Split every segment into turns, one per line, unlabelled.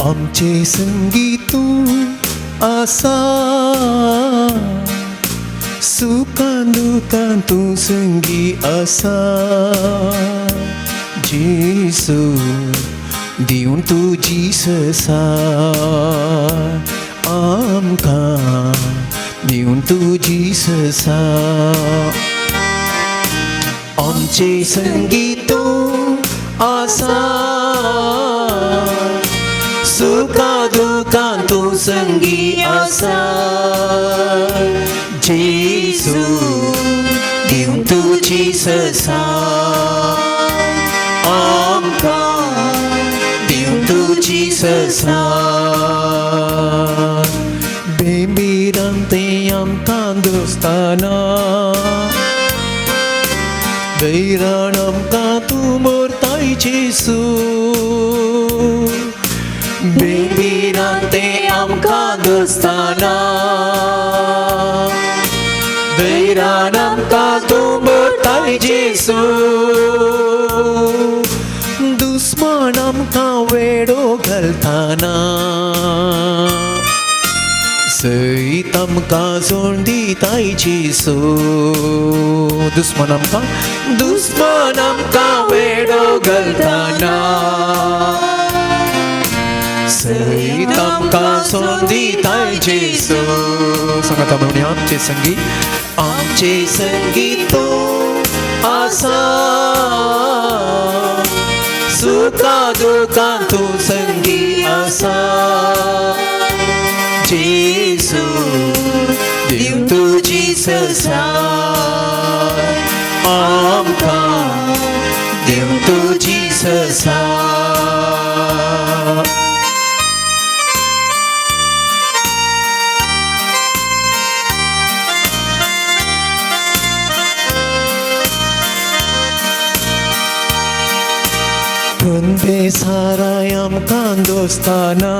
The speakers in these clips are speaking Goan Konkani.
आमचे संगी तूं आसा, सुखान दुखान तूं संगी आसा। जेजू दिवन तुजी ससाय आमकां, दिवन तुजी ससाय। आमचे संगी तूं आसा, सुखा दुखान तूं संगी आसा। जेजू दिवन तुजी ससाय आमकां, दिवन तुजी ससाय। बेबिरांते आमकां दोस्ताना, दैरान आमकां तूं मोरताय जेजू। बेबिरांते आमकां दोस्ताना, दैरान आमकां तूं मोरताय जेजू। दुस्मान आमकां वेडो घालताना, सैत आमकां सोण दिताय जेजू। दुस्मान आमकां, दुस्मान आमकां वेडो घालताना, सैत आमकां सोण दिताय जेजू। सांगाता म्हणून आमचे संगी, आमचे संगी तूं आसा, सुखा दुखान तूं संगी आसा। जेजू दिवन तुजी ससाय आमकां, दिवन तुजी ससाय। साराय आमकां दोस्ताना,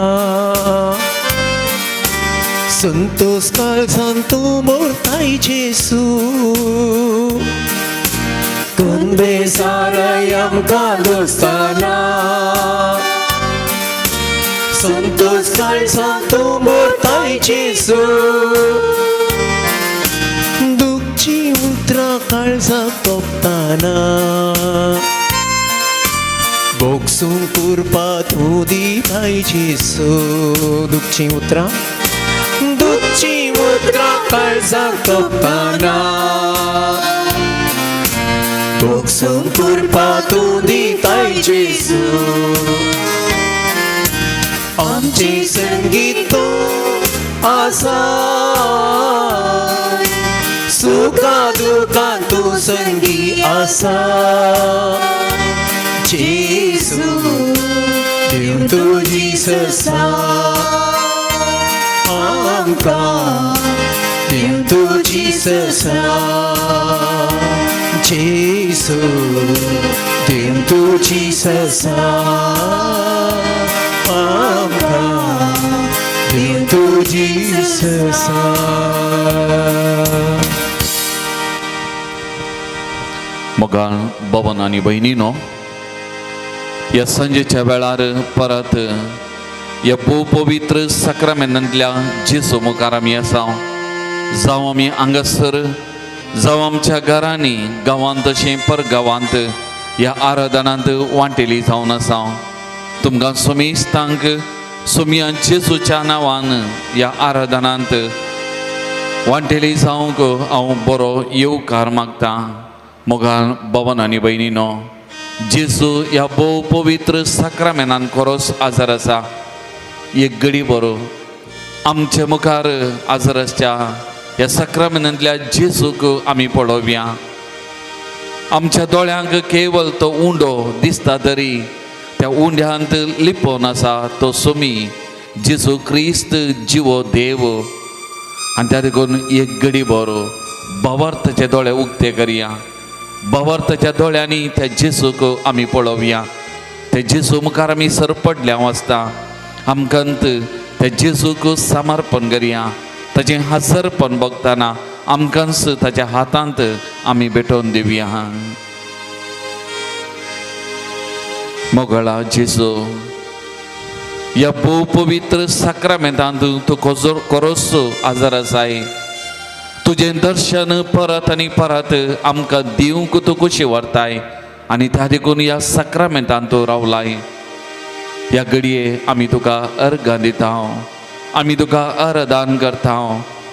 संतोष काळजान तूं मोरताय जेजू। कुंबे साराय आमकां दोस्ताना, संतोष काळजान तूं मोरताय जेजू। दुखची उतरां काळजाक तोपताना, बोगसूंक कुरपा तूं दिताय जेजू। दुखची उतरां, दुखची उतरां काळजाक तोपताना, बोगसूंक कुरपा तूं दिताय जेजू। आमचे संगी तूं आसा, सुखा दुखान तूं संगी आसा। जेजू दिवन तुजी ससाय आमकां, दिवन तुजी ससाय। जेजू दिवन तुजी ससाय आमकां, दिवन तुजी ससाय।
मोगाळ भवन आनी भयणीनो, ह्या सांजेच्या वेळार परत ह्या भोव पवित्र साक्रामेंतांतल्या जेजू मुखार आमी आसा। जावं आमी हांगासर, जावं आमच्या घरांनी, गांवांत तशें परगांवांत ह्या आराधनांत वांटेली जावन आसा। तुमकां सोमिस्तांक सोमिया जेजूच्या नांवान ह्या आराधनांत वांटेली जावंक हांव बरो येवकार मागता। मोगाळ भवन आनी भयणीनो, जेजू ह्या भोव पवित्र साक्रामेनान खरोच आजार आसा। एक घडी बरो आमचे मुखार आजार आसच्या ह्या साक्रामेनांतल्या जेजूक आमी पळोवया। आमच्या दोळ्यांक केवल तो उंडो दिसता तरी त्या उंड्यांत लिपोवन आसा तो सोमी जेजू क्रिस्त जिवो देव। आनी त्या देखून एक घडी बरो भावार्थाचे दोळे उक्ते करया, भावार्थाच्या दोळ्यांनी त्या जेजूक आमी पळोवया। त्या जेजू मुखार आमी सरपडल्या वाचता, आमकां त्या जेजूक समर्पण करया। ताचें हाजरपण बघतना आमकांच ताच्या हातांत आमी भेटोवन दिवया। मोगळा जेजू, ह्या भोव पवित्र साक्रामेंतांत तूं खरोच आजार आसाय. तुजें दर्शन परत आनी परत आमकां दिवंक तूं खुशी व्हरताय आनी त्या देखून ह्या साक्रामेंतांत तूं रावलाय. ह्या घडये आमी तुका अर्घां दिता, आमी तुका अर्दान करता,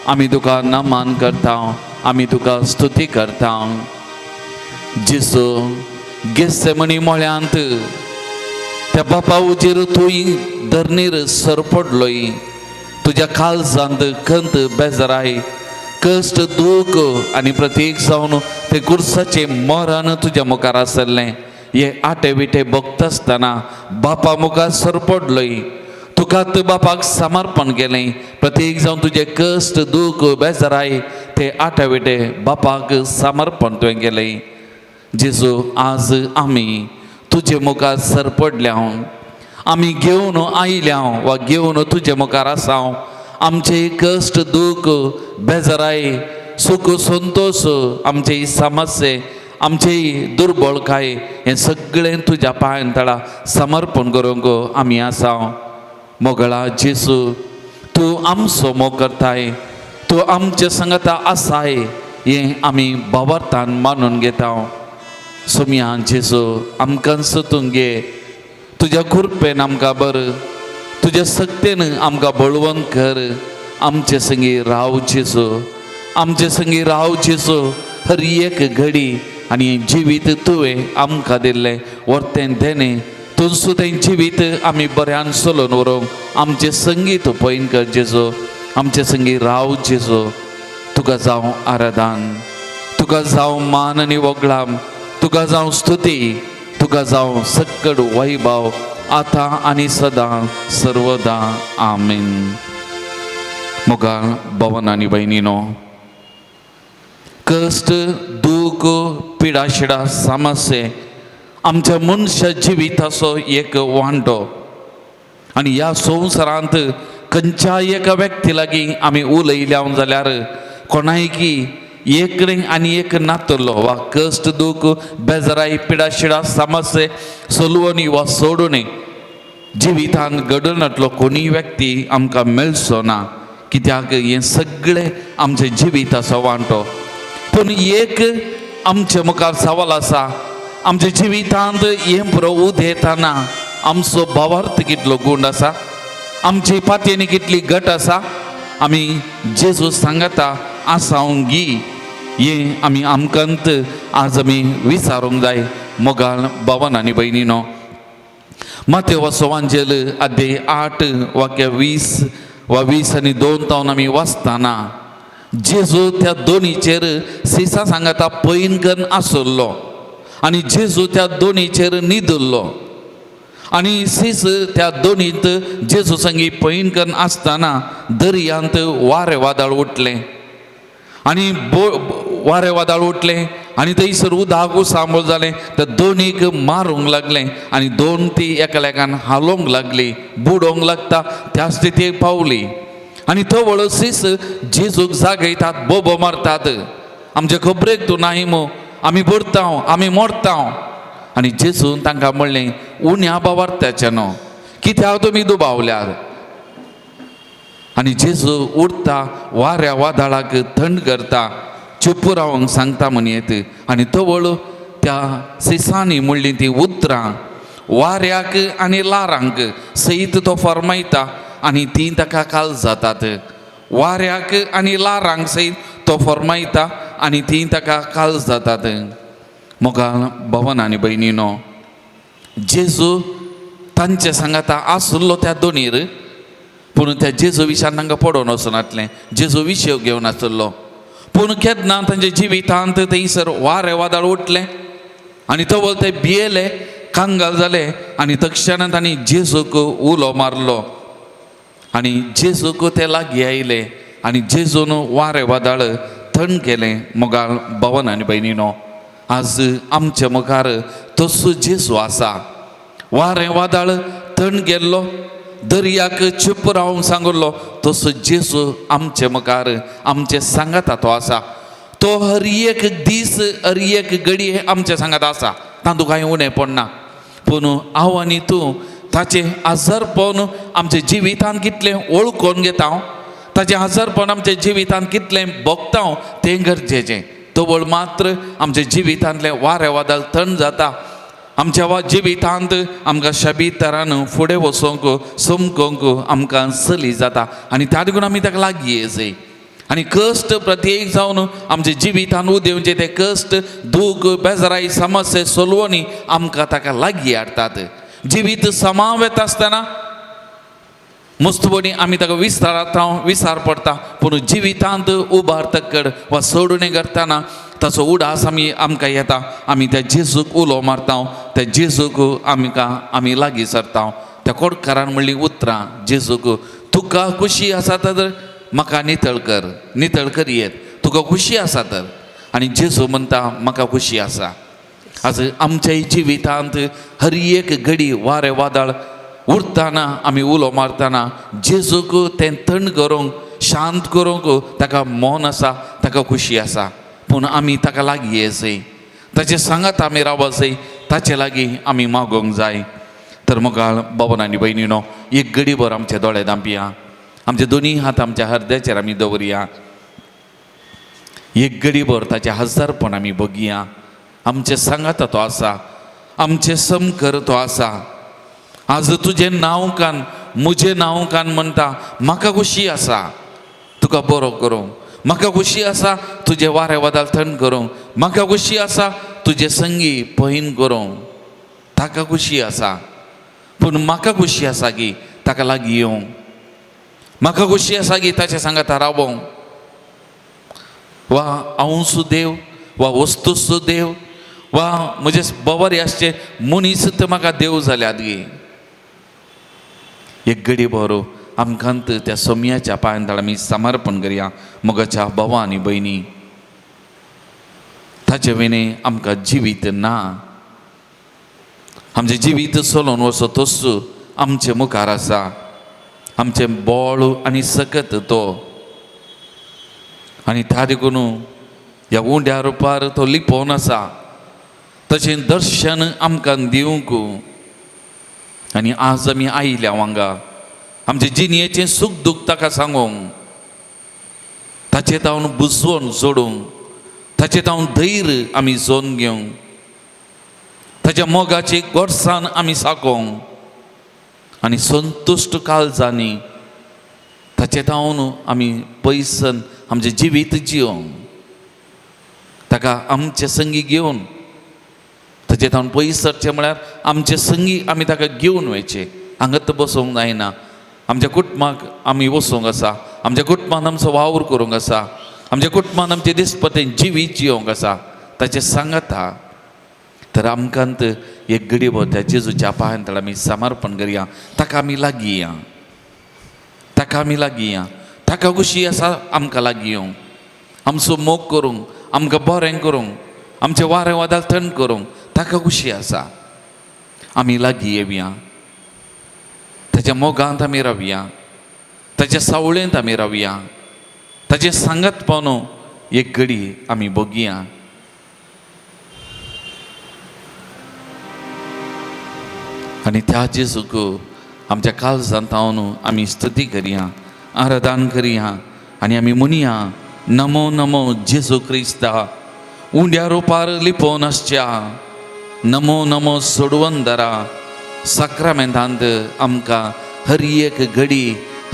आमी तुका नमन करता, आमी तुका स्तुती करता. जेजू गेत्सेमनी मळ्यांत त्या बापा उजेर तूं धरणीर सरपडलोय. तुज्या काळजांत खंत बेजाराय कश्ट दूख आनी प्रत्येक जावन ते कुर्साचें मरण तुज्या मुखार आसलें. हे आटे विटे भोगता आसतना बापा मुखार सरपडलोय. तुका तूं बापाक समर्पण केलें. प्रत्येक जावन तुजें कश्ट दूख बेजाराय ते आटे विटे बापाक समर्पण तुवें केलें. जेजू आज आमी तुजे मुखार सरपडल्या, आमी घेवन आयल्या वा घेवन तुजे मुखार आसा. आमचे कश्ट दूख बेजाराय सुख संतोश आमचे समस्ये आमची दुर्बळकाय हें सगळें तुज्या पांयां तळा समर्पण करूंक आमी आसा. मोगळा जेजू तूं आमचो मोग करताय, तूं आमचे संगता आसाय हें आमी भावार्थान मानून घेता. सोमया जेजू आमकां सतून घे, तुज्या कृपेन आमकां बर, तुज्या सक्तेन आमकां बळवंत कर. आमचे संगी राव जेजू, आमचे संगी राव जेजू हर एक घडी. आनी जिवीत तुवें आमकां दिल्लें वर्तें देणें तुमचो तें जिवीत आमी बऱ्यान चलोवन व्हरूंक आमचे संगीत पयन कर जेजू. आमचे संगी राव जेजू. तुका जावं आराधन, तुका जावं मान आनी वगळाम, तुका जावं स्तुती, तुका जावं सक्कड वैभव आतां आनी सदां सर्वदां. आमीन. मोगाळ भवन आनी भयणीनो, कश्ट दूख पिडाशिडा समस्ये आमच्या मनशा जिविताचो एक वांटो. आनी ह्या संवसारांत खंयच्याय एका व्यक्ती लागीं आमी उलयल्या जाल्यार कोणायकी एक न्ही आनी एक नातलो वा कश्ट दूख बेजाराय पिडाशिडा समस्ये सोलवणी वा सोडून जिवितांत घडनातलो कोणीय व्यक्ती आमकां मेळचो ना. कित्याक हें सगळें आमच्या जिविताचो वांटो. पूण एक आमचे मुखार सवाल आसा, आमच्या जिवितांत हें पुरो उदेताना आमचो भावार्थ कितलो गूण आसा, आमची पातयेनी कितली घट आसा. आमी जेजू सांगता आसा गी हें आमी आमकांत आज आमी विचारूंक जाय. मोगाळ भावन आनी भयणीनो, मातेवाचो वांजेल अध्याय 8 वाक्य 20 वा 20 आनी 2 तावन आमी वाचतना जेजू त्या दोनीचेर सिसा सांगाता पैन कन्न आसलो आनी जेजू त्या दोनीचेर न्हिदल्लो आनी सीस त्या दोनीत जेजू संगी पैन कन्न आसतना दर्यांत वारें वादळ उठलें आनी वारें वादळ उठलें आनी थंयसर उदक उसांबळ जालें. तर दोनीक मारूंक लागलें आनी दोन ती एकामेकान हालोवंक लागली, बुडोवंक लागता त्या स्थितीक पावली. आनी तवळ सीस जेजूक जागयतात, बोबो मारतात, आमचे खबरेक तूं नाय मू, आमी बुडता, आमी मोडता. आनी जेजून तांकां म्हणलें, उण्या बावार्थ्याचें न्हू, कित्याक तुमी दुबावल्यार? आनी जेजू उरता, वाऱ्या वादळाक थंड करता, चुप रावंक सांगता म्हणयेत. आनी तवळ त्या सिसांनी म्हणली ती उतरां वाऱ्याक आनी लारांक सयत तो फरमायता आनी तीं ताका काल जातात. वाऱ्याक आनी लारांक सयत तो फरमायता आनी तीं ताका काल जातात. मोगाळ भवन आनी भयणीनो, जेजू तांचे सांगाता आसलो त्या दोनीर, पूण त्या जेजू विशयान तांकां पडोवन वचनातलें, जेजू विशय घेवन आसलो. पूण केन्ना तांच्या जिवितांत थंयसर वारें वादळ उठलें आनी तवळ ते भियेले, कांगाल जाले आनी तक्षणान तांणी जेजूक उलो मारलो आनी जेजूक ते लागीं आयले आनी जेजून वारें वादळ थंड केलें. मोगाळ भवन आनी भयणीनो, आज आमच्या मुखार तसो जेजू आसा. वारें वादळ थंड गेल्लो, दर्याक चुप रावंक सांगलो, तसो जेजू आमचे मुखार आमचे सांगाता तो आसा. तो हर एक दीस हर एक घडये आमचे सांगात आसा, तातूंत कांय उणें पडना. पूण हांव आनी तूं ताचें आजारपण आमच्या जिवितांत कितलें वळखून घेता, ताचें आजारपण आमच्या जिवितांत कितलें भोगता तें गरजेचें. तवळ मात्र आमच्या जिवितांतलें वारें वादळ थंड जाता. आमच्या जिवितांत आमकां शबी तरान फुडें वचोंक समकोंक आमकां सली जाता आनी त्या देखून आमी ताका लागीं येयजय. आनी कश्ट प्रत्येक जावन आमच्या जिवितांत उदेवचे ते कश्ट, दूख, बेजाराय, समस्या, सोलवणी आमकां ताका लागीं हाडटात. जिवीत समा वेता आसतना मुस्तपणी आमी ताका विस्तारांत विसार पडटा, पूण जिवितांत उबार तक्कड वा सोडणे करतना ताचो उडास आमी आमकां येता. आमी त्या जेजूक उलो मारता, त्या जेजूक आमकां आमी लागीं सरता. त्या कोडकारान म्हणलीं उतरां जेजूक, तुका खुशी आसा तर म्हाका नितळ कर, नितळ कर येत, तुका खुशी आसा तर. आनी जेजू म्हणटा म्हाका खुशी आसा. आज आमच्या जिवितांत हर एक घडी वारें वादळ उरतना आमी उलो मारतना जेजूक तें थंड करूंक, शांत करूंक ताका मन आसा, ताका खुशी आसा. पूण आमी ताका लागीं येयजय, ताचे सांगात आमी रावजय, ताचे लागीं आमी मागोवंक जाय. तर मोगाळ बाबा आनी भयणीनो, एक घडीभर आमचे दोळे धांपया, आमचे दोनी हात आमच्या हरद्याचेर आमी दवरया, एक घडीभर ताचें हजारपण आमी बघया. आमचे सांगात तो आसा, आमचे समकर तो आसा. आज तुजें नांव कान, म्हजें नांव कान म्हणटा म्हाका खुशी आसा तुका बरो करूंक, म्हाका खुशी आसा तुजें वारें वादळ थंड करूंक, म्हाका खुशी आसा तुजें संगी पहीन करूंक. ताका खुशी आसा, पूण म्हाका खुशी आसा की ताका लागीं येवंक, म्हाका खुशी आसा की ताचे सांगाता रावोंक. वा हांवसो देव, वा वस्तूसो देव, वा म्हजे बवर आसचे मनीस तर म्हाका देव जाल्यात गे. एक घडी बरो आमकां त्या सोमयाच्या पांयान आमी समर्पण करया. मोगाच्या भावा आनी भयणी, ताचे विणे आमकां जिवीत ना. आमचें जिवीत चलोवन वचो तोच आमचे मुखार आसा. आमचें बळ आनी सकत तो, आनी त्या देखून ह्या उंड्या रुपार तो लिपोवन आसा. तशें दर्शन आमकां दिवंक. आनी आज आमी आयल्या हांगा आमचे जिणयेचें सूख दूख ताका सांगूंक, ताचे तावन बुजवण जोडूंक, ताचे तावन धैर्य आमी जोन घेवंक, ताच्या मोगाची गोडसाण आमी साकोंक आनी संतुश्ट काळजांनी ताचे तावन आमी पयसन आमचें जिवीत जियोंक, ताका आमचे संगी घेवन ताचे तावन पयस सरचें म्हळ्यार आमचे संगी आमी ताका घेवन वयचें. हांगात बसोवंक जायना. आमच्या कुटुंबाक आमी वचोंक आसा, आमच्या कुटुंबान आमचो वावर करूंक आसा, आमच्या कुटुंबान आमचें दिसपतें जिवीत जियोंक आसा, ताचें सांगाता. तर आमकां एक घडीभर त्या जेजूच्या पांयां तळ आमी समर्पण करया. ताका आमी लागीं या, ताका आमी लागीं या. ताका खुशी आसा आमकां लागीं येवंक, आमचो मोग करूंक, आमकां बरें करूंक, आमचें वारें वादळ थंड करूंक ताका खुशी आसा. आमी लागीं येवया, ताच्या मोगांत आमी रावया, ताच्या सावळेंत आमी रावया, ताचें सांगात पावन एक घडी आमी बघया. आनी त्या जेजूक आमच्या काळजांत हावन आमी स्तुती करया, आराधन करया आनी आमी म्हणया, नमो नमो जेजू क्रिस्ता, उंड्या रुपार लिपोवन आसच्या, नमो नमो सोडवंदरा, साक्रामेंतांत आमकां हर एक घडी,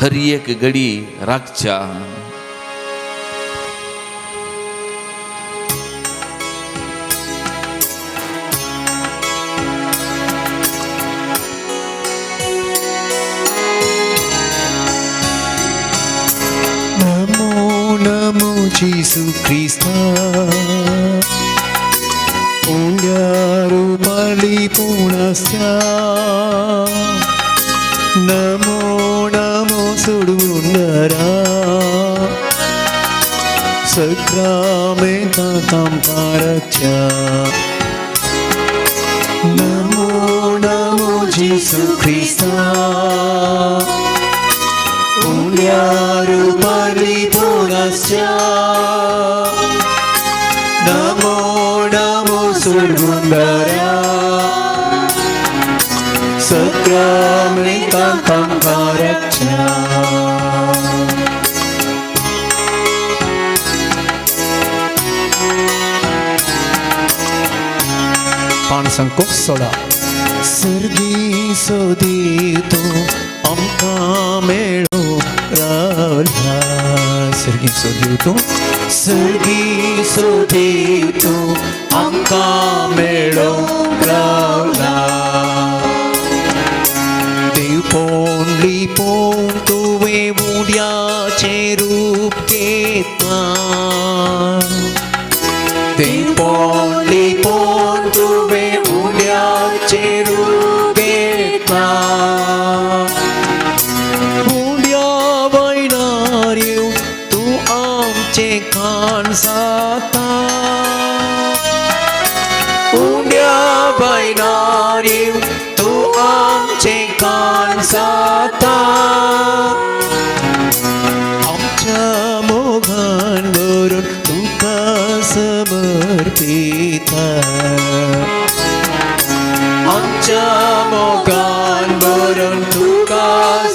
हर एक घडी राखच्या.
नमो नमो जेजू क्रिस्ता, उंड्या रुपार लिपून आसच्या, नमो नमो सोडवंदरा, सक्रामेंतांत आमकां राखच्या. नमो नमो जेजू क्रिस्ता, उंड्या रुपार लिपून आसच्या, नमो नमो सोडवंदरा, सक्रामेंतांत तांकां रक्षा. पाणसांको सोडा. सर्गी सोदी तूं आमकां मेळो रावला. सर्गी सोदी तूं, सर्गी सोदी तूं आमकां मेळो रावला. देव पोन लिपोवन तुवें उड्याचें रूप घेतलां. देव पोन लिपोवन तुवें उड्याचें रूप घेतलां. उड्या वयल्यार येवन तूं आमचें खाण जाता. उड्या वयल्यार येवन तूं आमचें खाण जाता. आमच्या मोगान भरून तुका समर्पिता. आमच्या मोगान भरून तुका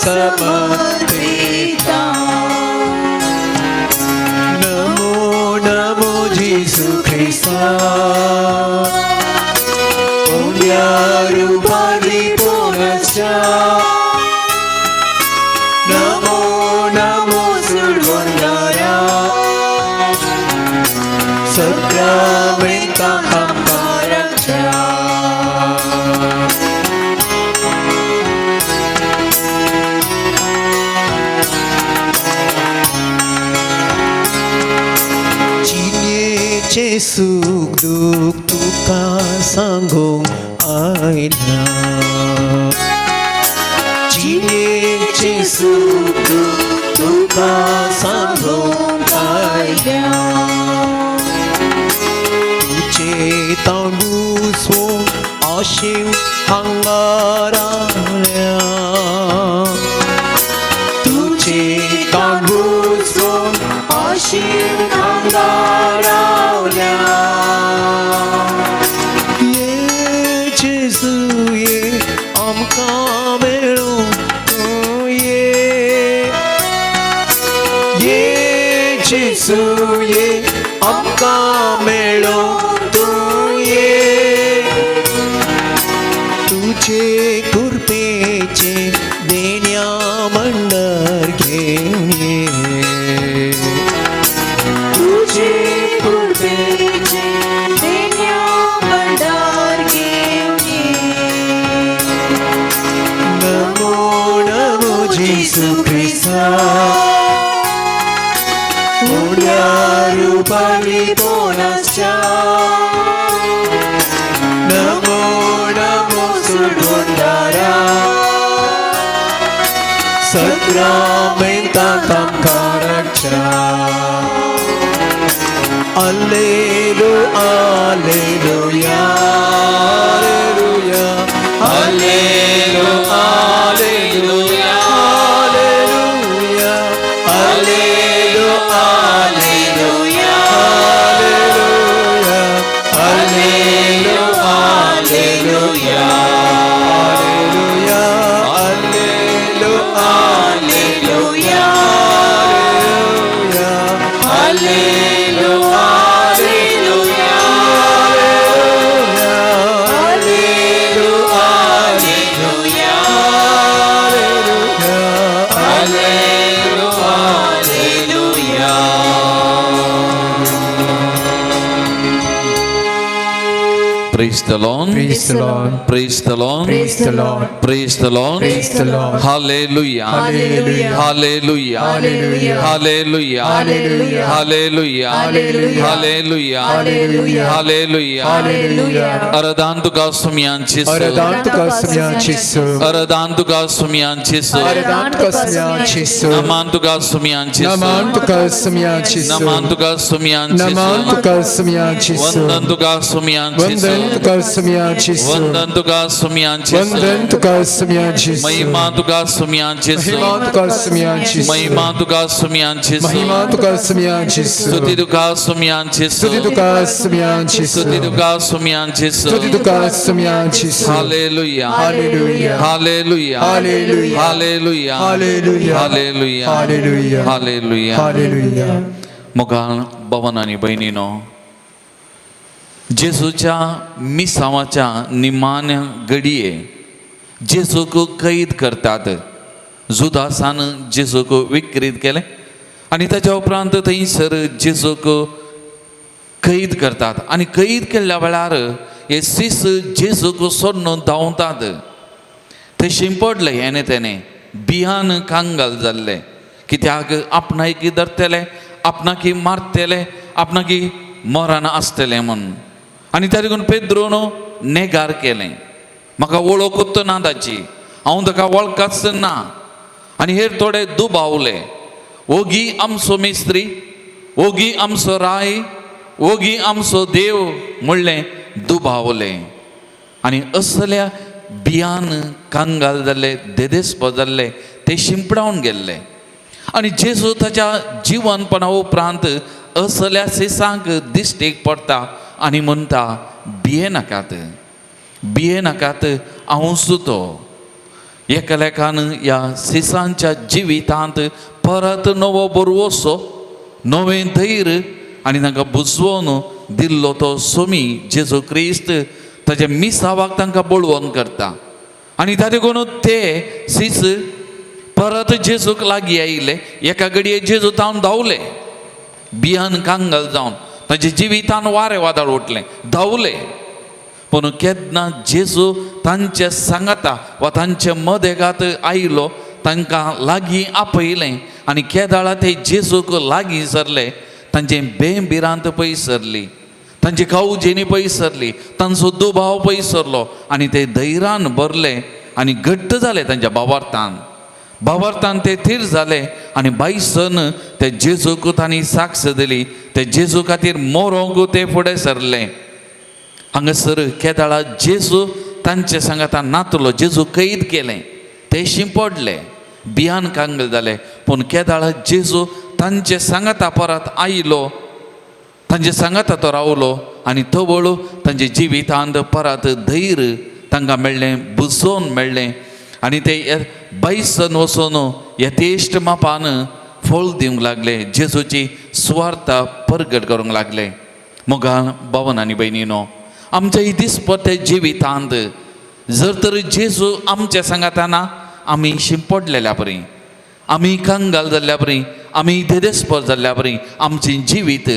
समर्पिता. नमो नमो जेसू ख्रिस्ता, उड्या रुपान लिपोवनाच्या. नमो नमो सोडवणाऱ्या, सक्रामेंता आमकां रक्षा. जिणेचें सूख दूख तुका सांगूंक आयला. जिणेचें सूख दूख तुका सांगूंक आयल्या. तुजें तांबूसो आशेव हांगा रावल्या. तुजें तांबूसो आशेव हांगा रावल्या. ये जेजू ये, आमकां मेळूंक तूं ये. ये जेजू ये, आमकां मेळूंक तूं ये. तुजे कृपेचें देण्या मंडर घेवन ये.
तुझे कृपेचे देण्या भंडार घेऊन ये.
नमो नमो जेसू ख्रिस्ता, उड्या रुपान लिपोवनाच्या. नमो नमो सोडवणाऱ्या, सक्रामेंतांत आमकां रक्षा. Allelu, alleluia, alleluia,
Allelu, alleluia,
alleluia,
allelu, alleluia,
alleluia,
allelu, alleluia,
alleluia,
allelu, alleluia,
alleluia,
allelu, alleluia, allelu, alleluia, allelu, alleluia. Praise the Lord.
Praise the Lord.
Praise the Lord.
Praise the Lord.
Praise the Lord.
Praise the Lord.
Hallelujah.
Hallelujah.
Hallelujah.
Hallelujah.
Hallelujah.
Hallelujah.
Hallelujah.
Hallelujah.
Hallelujah.
Hallelujah.
Hallelujah.
Hallelujah.
अरदान तुका सुमयांची
अरदान तुका सुम्यांची सु.
अरदान तुका सुमयांची
अरदान तुका सुम्यांची सु.
नमान तुका सुमयांची
नमान तुका सुम्यांची सु.
नमान तुका सुमयांची
नमान तुका सुम्यांची सु.
वंदन तुका सुमयांची
वंदन वंदन तुका सुम्या जेसू.
वंदन तुका सुम्या जेसू.
वंदन तुका सुम्या जेसू.
महिमा तुका सुम्या जेसू.
महिमा तुका सुम्या जेसू.
महिमा तुका सुम्या जेसू.
महिमा तुका सुम्या जेसू.
स्तुती तुका सुम्या जेसू.
स्तुती तुका सुम्या जेसू.
स्तुती तुका सुम्या जेसू.
स्तुती तुका सुम्या जेसू.
Hallelujah.
Hallelujah.
Hallelujah.
Hallelujah.
Hallelujah.
Hallelujah.
Hallelujah.
Hallelujah.
Hallelujah.
Hallelujah.
मोगाळ भवन आनी भयणीनो, जेजूच्या मिसांवाच्या निमाण्या घडये जेजूक कैद करतात. जुदासान जेजूक विक्रीत केलें आनी ताच्या उपरांत थंयसर जेजूक कैद करतात आनी कैद केल्ल्या वेळार हे सीस जेजूक सोडून धांवतात. ते शिंपडले हेणे तेणे बियान कांगाल जाल्ले, कित्याक आपणाक धरतले, आपणाकी मारतले, आपणाकी मरण आसतलें म्हूण. आनी त्या देखून पेद्रोन नेगार केलें, म्हाका वळखूच ना ताची, हांव ताका वळखच ना. आनी हेर थोडे दुबावले, ओगी आमचो मिस्त्री, ओगी आमचो राय, ओगी आमचो देव म्हणलें दुबावले. आनी असल्या बियान कांगाल जाल्ले, देदेस्प जाल्ले, ते शिंपडावन गेल्ले. आनी जेजू ताच्या जिवनपणा उपरांत असल्या सिसांक दिश्टीक पडटा आनी म्हणटा, भिये नाकात, भिये नाकात, हांवूच तो. एकालेकान ह्या सिसांच्या जिवितांत परत नवो बरवसो, नवें धैर्य आनी तांकां बुजवोन दिल्लो तो सोमी जेजू क्रिस्त ताच्या मिसावाक तांकां बळवंत करता. आनी ताचे देखून ते सीस परत जेजूक लागीं आयले. एका घडये जेजू तावन धांवले, बियान कांगल जावन ताच्या जिवितान वारें वादळ उठलें, धांवले. पूण केन्ना जेजू तांचे सांगाता वा तांचे मदेगात आयलो, तांकां लागीं आपयलें आनी केदाळा ते जेजूक लागीं सरले, तांचे बेभिरांत पयस सरली, तांची कावजेनी पयस सरली, तांचो दुबाव पयस सरलो आनी ते धैर्यान भरले आनी घट्ट जाले तांच्या भावार्थान. भावार्थान ते थीर जाले आनी बायसन ते जेजूक तांणी साक्ष दिली, ते जेजू खातीर मोरोंक ते फुडें सरले. हांगासर केदाळा जेजू तांचे सांगाता नातलो, जेजू कैद केलें, ते शिंपडले, बियान कांगल जाले. पूण केदाळा जेजू तांचे सांगाता परत आयलो, तांचे सांगाता तो रावलो आनी तवळ तांचे जिवितांत परत धैर्य तांकां मेळ्ळें, बुजोवन मेळ्ळें आनी ते बायसन वचून यथेश्ट मापान फळ दिवंक लागले, जेजूची सुवार्ता परगट करूंक लागले. मोगाळ भावन आनी भयणीनो, आमच्या दिसपट्टे जिवितांत जर तर जेजू आमच्या सांगाताना आमी शिंपडलेल्या परी, आमी कंगाल जाल्ल्या परी, आमी धेदेस्पर जाल्ल्या परी आमचें जिवीत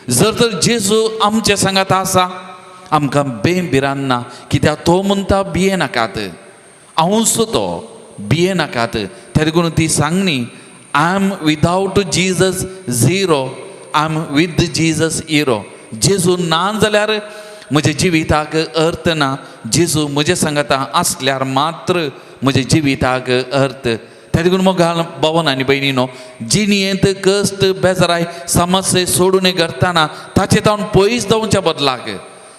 जर तर जेजू आमच्या सांगाता आसा, आमकां बेभिरांत ना. कित्याक तो म्हणटा भिये नाकात, हांवूच तो, भिये नाकात. त्या देखून ती सांगणी, I am without Jesus zero, I am with Jesus hero. जेजू ना जाल्यार म्हज्या जिविताक अर्थ ना, जेजू म्हज्या सांगाता आसल्यार मात्र म्हज्या जिविताक अर्थ. त्या देखून मोगाळ भावन आनी भयणीनो, जिणेंत कश्ट बेजाराय समस्या सोडून करतना ताचे तावन पयस जावच्या बदलाक,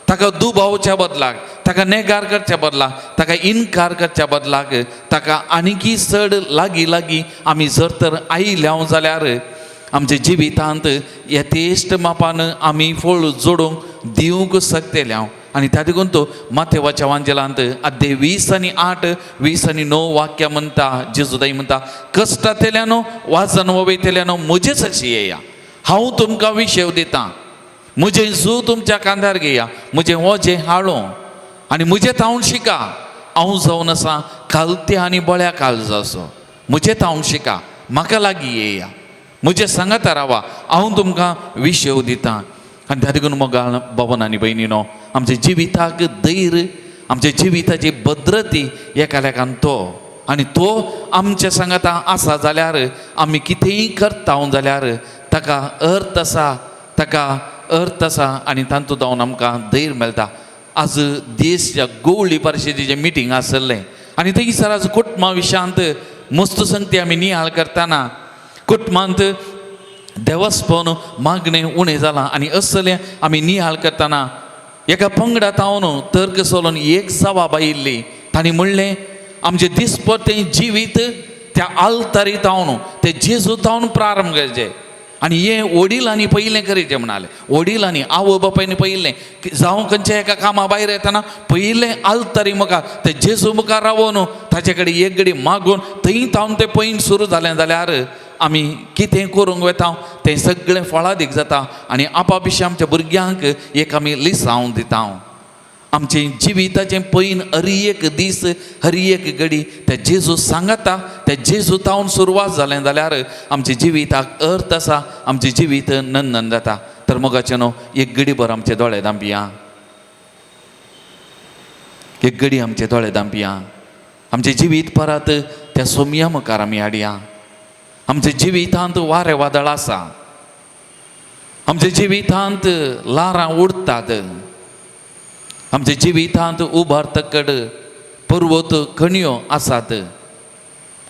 ताका दुबावच्या बदलाक, ताका नेगार करच्या बदलाक, ताका इनकार करच्या बदलाक, ताका आनीकी चड लागीं लागीं आमी जर तर आयल्या जाल्यार आमच्या जिवितांत यथेश्ट मापान आमी फळ जोडूंक दिवंक शकतले हांव. आनी त्या देखून तो माथेवाच्या वांजेलांत आद्य 20 आनी 8, 20 आनी 9 वाक्यां म्हणटा, जेजू म्हणटा, कश्टांतल्यान वाजन वयतल्यान म्हजेच अशी येया, हांव तुमकां विशेव दितां, म्हजें जू तुमच्या कांद्यार घेया, म्हजें वजें हाडूं आनी म्हजें तावन शिका, हांव जावन आसा खालते आनी बळ्या काळजाचो, म्हजें तावन शिका, म्हाका लागीं येया, म्हजें सांगाता रावा, हांव तुमकां विशेव दितां. आनी त्या देखून मोगाळ भावन आनी भयणीनो, आमच्या जिविताक धैर्य, आमच्या जिविताची भद्रती एकालेकान तो आनी तो आमच्या सांगाता आसा जाल्यार आमी कितेंय करता जाल्यार ताका अर्थ आसा, ताका अर्थ आसा आनी तातूंत जावन आमकां धैर्य मेळटा. आज देश गोवळी परिशदेचें मिटींग आसलें आनी थंयसर आज कुटुंबा विशयांत मस्त संगती आमी नियाळ करतना कुटुंबांत देवस्पण मागणें उणें जालां आनी असलें आमी नियाळ करतना एका पंगडा तावन तर्क सोलोन एक जबाब आयिल्ली. तांणी म्हणलें आमचें दिसपट्टें जिवीत त्या आल्तारी तावन ते जेजू तावन प्रारंभ करचें आनी हें वडिलांनी पयलें करचें म्हणालें. वडिलांनी आवय बापायनी पयलें जावं खंयच्या एका कामा भायर येतना पयलें आल्तारी मुखार ते जेजू मुखार रावोन ताचे कडेन एक घडी मागून थंय तावन तें पैन सुरू जालें जाल्यार आमी कितें करूंक वता तें सगळें फळादीक जाता आनी आपापिशी आमच्या भुरग्यांक एक आमी लिसांव दिता. आमचें जिविताचें पैन हर एक दीस हर एक घडी त्या जेजू सांगता त्या जेजू तावन सुरवात जालें जाल्यार आमच्या जिविताक अर्थ आसा, आमचें जिवीत नंदन जाता. तर मोगाचें न्हू एक घडी भर आमचे दोळे धांपया, एक घडी आमचे दोळे धांपया. आमचें जिवीत परत त्या सोमया मुखार आमी हाडया. आमच्या जिवितांत वारें वादळ आसा, आमच्या जिवितांत ल्हारां उडटात, आमच्या जिवितांत उबार तकड पर्वत खणयो आसात.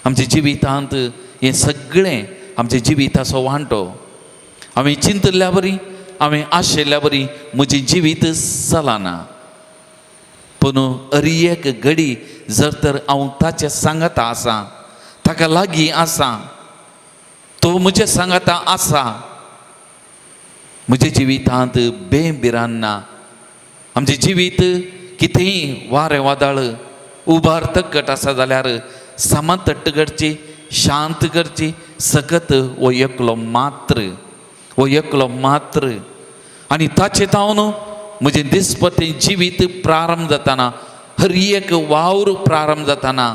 आमच्या जिवितांत हें सगळें आमच्या जिविताचो वांटो. हांवें चिंतल्या बरी हांवें आशिल्ल्या बरी म्हजें जिवीत चलना, पूण हर एक घडी जर तर हांव ताचें सांगता आसा, ताका लागीं आसा, तो म्हजें सांगता आसा, म्हज्या जिवितांत बेभिरान ना. आमचें जिवीत कितेंय वारें वादळ उबार तकट आसा जाल्यार समतट्ट करची, शांत करची सकत हो एकलो मात्र, हो एकलो मात्र. आनी ताचे तावन म्हजें दिसपट्टें जिवीत प्रारंभ जाताना, हर एक वावर प्रारंभ जाताना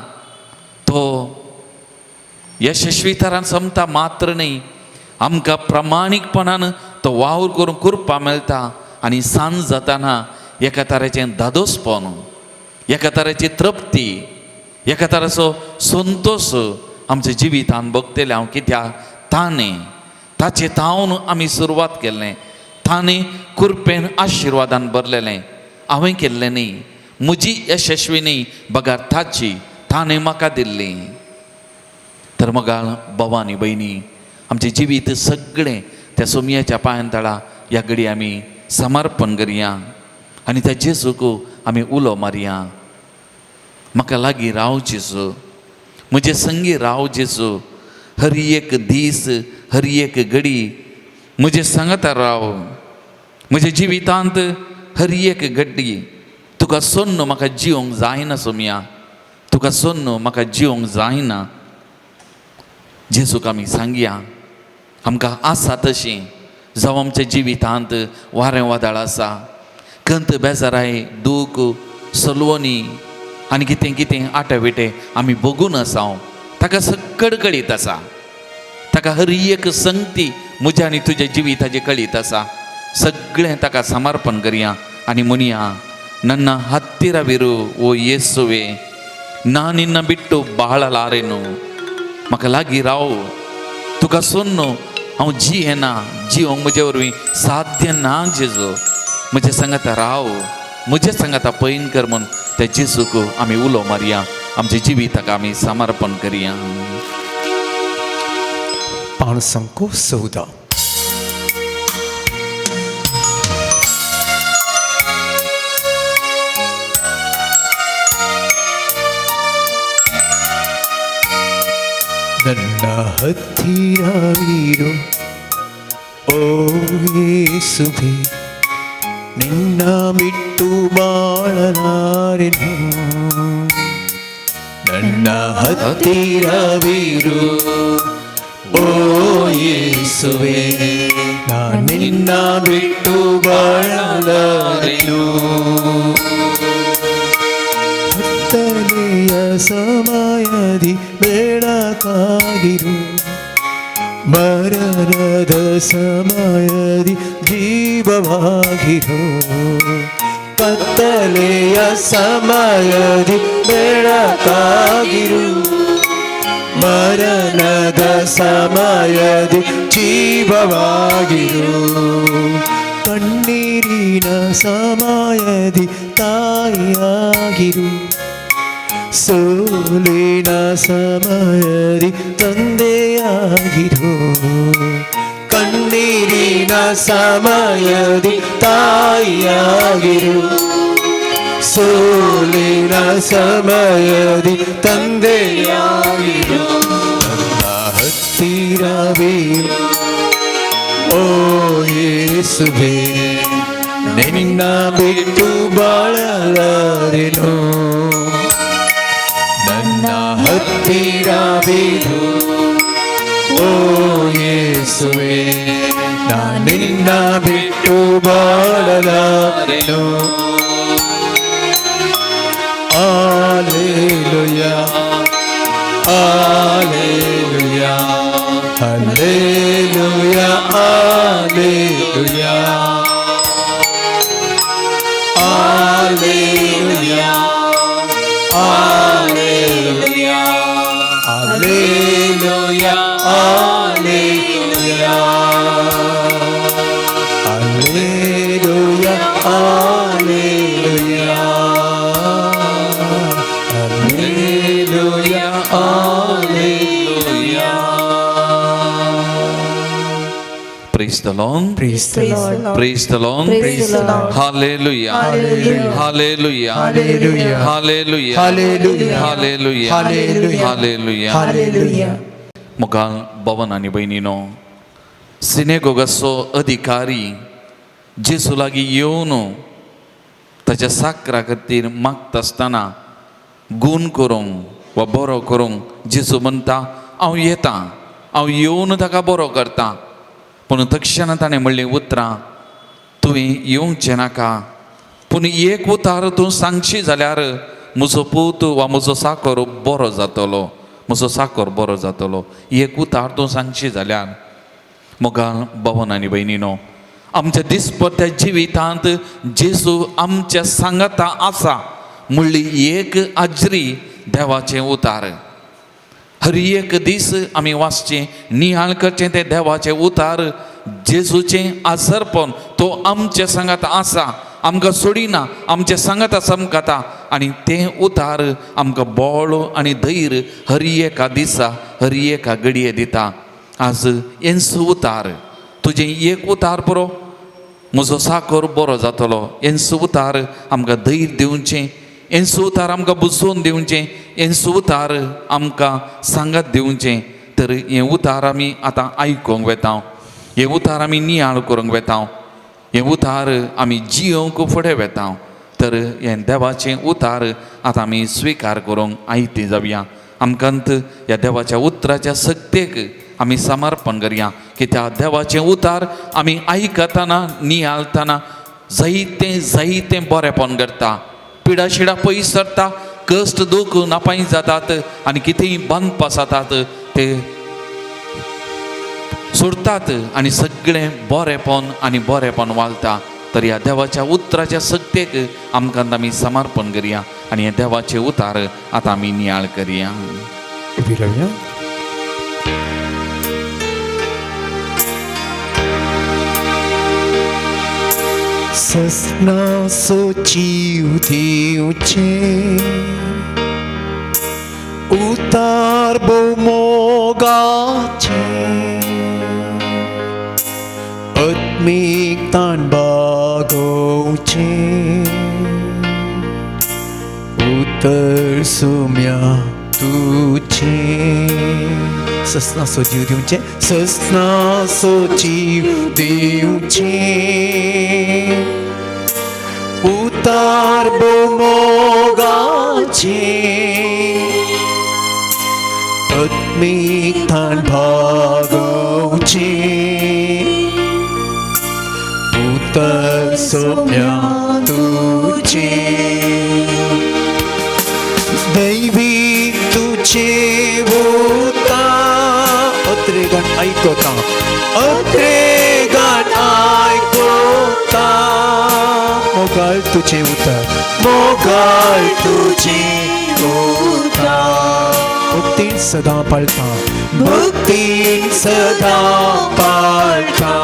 तो यशस्वी तरान समता मात्र न्ही, आमकां प्रामाणीकपणान तो वावर करूंक कृपा मेळटा. आनी सांज जाताना एका तरेचें धादोसपण, एका तरेची तृप्ती, एका तरेचो संतोश आमच्या जिवितान भोगतलें हांव. कित्याक ताणें ताचे तावन आमी सुरवात केल्लें, ताणें कृपेन आशिर्वादान भरलेलें, हांवें केल्लें न्ही, म्हजी यशस्वी न्ही बगर ताची, ताणें म्हाका दिल्ली. तर मगाळ भाव आनी भयणी आमचें जिवीत सगळें त्या सोमयाच्या पांयां तळा ह्या घडी आमी समर्पण करया आनी त्या जेजूक आमी उलो मारया, म्हाका लागीं राव जेजू, म्हजे संगी राव जेजू, हर एक दीस हर एक घडी म्हजे सांगता राव, म्हज्या जिवितांत हर एक घडी तुका सोन्न म्हाका जिवंक जायना सोमया, तुका सोन्न म्हाका जिवंक जायना. जेजूक आमी सांगया आमकां आसा तशी, जावं आमच्या जिवितांत वारें वादळ आसा, कंत बेजाराय दूख सलवणी आनी कितें कितें आटे विटे आमी भोगून आसा, ताका सकड कळीत आसा, ताका हर एक संगती म्हज्या आनी तुज्या जिविताचें कळीत आसा. सगळें ताका समर्पण करया आनी म्हणया, ನನ್ನ ಹತ್ತಿರವಿರು ಓ ಯೇಸುವೆ, ನಾ ನಿನ್ನ ಬಿಟ್ಟು ಬಾಳಲಾರೆನು, म्हाका लागीं राव, तुका सोन्नो हांव जियेना, जिवंक म्हजे वरवीं साध्य ना जेजू, म्हजे सांगाता राव, म्हजे सांगाता पैन कर म्हूण त्या जेजूक आमी उलो मारया, आमच्या जिविताक आमी समर्पण करया.
पाणसंको 14. ನನ್ನ ಹತ್ತಿರವಿರು ಓ ಯೇಸುವೆ, ನಿನ್ನ ಬಿಟ್ಟು ಬಾಳಲಾರೆನು. ನನ್ನ ಹತ್ತಿರವಿರು ಓ ಯೇಸುವೆ, ನಾನು ನಿನ್ನ ಬಿಟ್ಟು ಬಾಳಲಾರೆನು. ಕತ್ತಲೆಯ ಸಮಯದಿ ಬೆಳಕಾಗಿರು, ಮರಣದ ಸಮಯದಿ ಜೀವವಾಗಿರು. ಕತ್ತಲೆಯ ಸಮಯದಿ ಬೆಳಕಾಗಿರು, ಮರಣದ ಸಮಯದಿ ಜೀವವಾಗಿರು. ಕಣ್ಣೀರಿನ ಸಮಯದಿ ತಾಯಿಯಾಗಿರು, ಸೋಲಿನ ಸಮಯದಿ ತಂದೆಯಾಗಿರು. ಕಣ್ಣೀರಿನ ಸಮಯದಿ ತಾಯಿಯಾಗಿರು, ಸೋಲಿನ ಸಮಯದಿ ತಂದೆಯಾಗಿರು. ನನ್ನ ಹತ್ತಿರವೇ ಓ ಯೇಸುವೇ, ನಿನ್ನ ಬಿಟ್ಟು ಬಾಳಲಾರೆನು. ನನ್ನ ಹತ್ತಿರವಿರು ಓ ಯೇಸುವೇ, ನಿನ್ನ ಬಿಟ್ಟು ಬಾಳಲಾರೆನು. Alleluia, alleluia, alleluia, alleluia, alleluia, alleluia, alleluia, alleluia, alleluia, alleluia, alleluia, alleluia.
Praise the Lord.
Praise the Lord.
Praise the Lord.
Praise the Lord.
Hallelujah.
Hallelujah.
Hallelujah.
Hallelujah.
Hallelujah.
Hallelujah.
Hallelujah.
Hallelujah.
Hallelujah.
Hallelujah.
मुखार भवन आनी भयणीनो, सिनेगोगाचो अधिकारी जेजू लागीं येवन ताच्या साकरा खातीर मागता आसतना गूण करूंक वा बरो करूंक जेजू म्हणटा, हांव येता, हांव येवन ताका बरो करता. पूण तक्षणा ताणें म्हणलीं उतरां, तुवें येवचें नाका, पूण एक उतार तूं सांगशी जाल्यार म्हजो पूत वा म्हजो साकर बरो जातलो, म्हजो साकर बरो जातलो. एक उतार तूं सांगशी जाल्यार. मोगाल भवन आनी भयणीनो, आमच्या दिसपट्ट्या जिवितांत जेजू आमच्या सांगाता आसा म्हणली एक आजरी देवाचें उतार. हर एक दीस आमी वाचचें, निहाळ करचें तें देवाचें उतार, जेजूचें आसरपण, तो आमच्या सांगात आसा, आमकां सोडिना, आमच्या सांगाता समकाता. आनी तें उतार आमकां बळ आनी धैर्य हर एका दिसा हर एका घडये दिता. आज हेंच उतार, तुजें एक उतार पुरो म्हजो साकर बरो जातलो. हेंच उतार आमकां धैर्य दिवचें, हेंच उतार आमकां बुजोवन दिवचें, हेंच उतार आमकां सांगात दिवचें. तर हें उतार आमी आतां आयकूंक वेता, हें उतार आमी नियाळ करूंक वेता, हें उतार आमी जियोवंक फुडें वेता. तर हें देवाचें उतार आतां आमी स्विकार करूंक आयती जावया. आमकां ह्या देवाच्या उतराच्या सक्तेक आमी समर्पण करया की त्या देवाचें उतार आमी आयकतना नियाळतना जायतें जायतें बरेंपण करता, पिडाशिडा पयस सरता, कश्ट दुख नापाय जातात आनी कितेंय बांदपास जातात ते सोडतात आनी सगळें बरेंपण आनी बरेंपण वालता. तर ह्या देवाच्या उतराच्या सक्तेक आमकां आमी समर्पण करया आनी ह्या देवाचें उतार आतां आमी नियाळ करया.
उबी रावया. ससनासो जीव दिवचें उतार भोव मोगाचें, आत्मीक ताण बागोवचें उतर सुम्या तुजें. ससनासो जीव दिवचें, ससनासो जीव दिवचें उतार भोव मोगाचें, आत्मीक ताण भागोवचें उतर सोम्या तुजें. दैवी तुजें उतार अत्रेगान आयकता, अत्रेगान आयकता, मोगाळ तुजें उतर, मोगाळ तुजें उतर, भक्तीन सदां पाळता, भक्तीन सदां पाळता.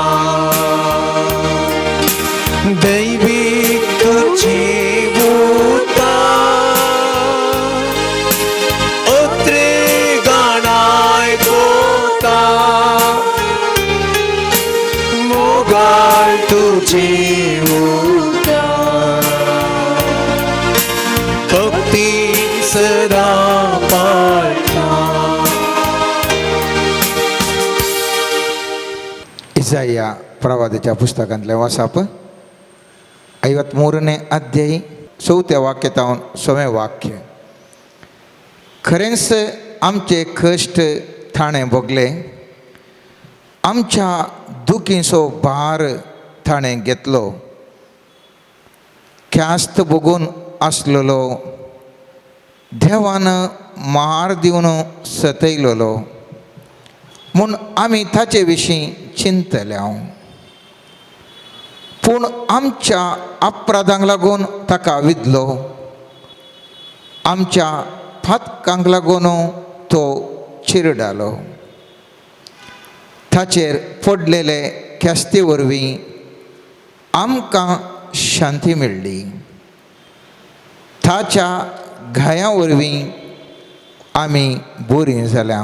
दैवी तुजें उतर अत्रेगान आयकता, मोगाळ तुझे उतर भक्ती सदा पाळता.
इसाया प्रवादाच्या पुस्तकांतलें वाचप 53ನೇ अध्याय 4थ्या वाक्य 6वें वाक्य. खरेंच आमचे कश्ट थाणें भोगले, आमच्या दुखीचो भार थाणें घेतलो, ख्यास्त भोगून आसलेलो, देवान मार दिवन सतयलेलो म्हूण आमी ताचे विशीं चिंतले. पूण आमच्या अपराधांक लागून ताका विदलो, आमच्या फातकांक लागून तो चिरडालो. ताचेर पडलेले ख्यास्ती वरवीं आमकां शांती मेळ्ळी, ताच्या घाया वरवीं आमी बरीं जाल्या.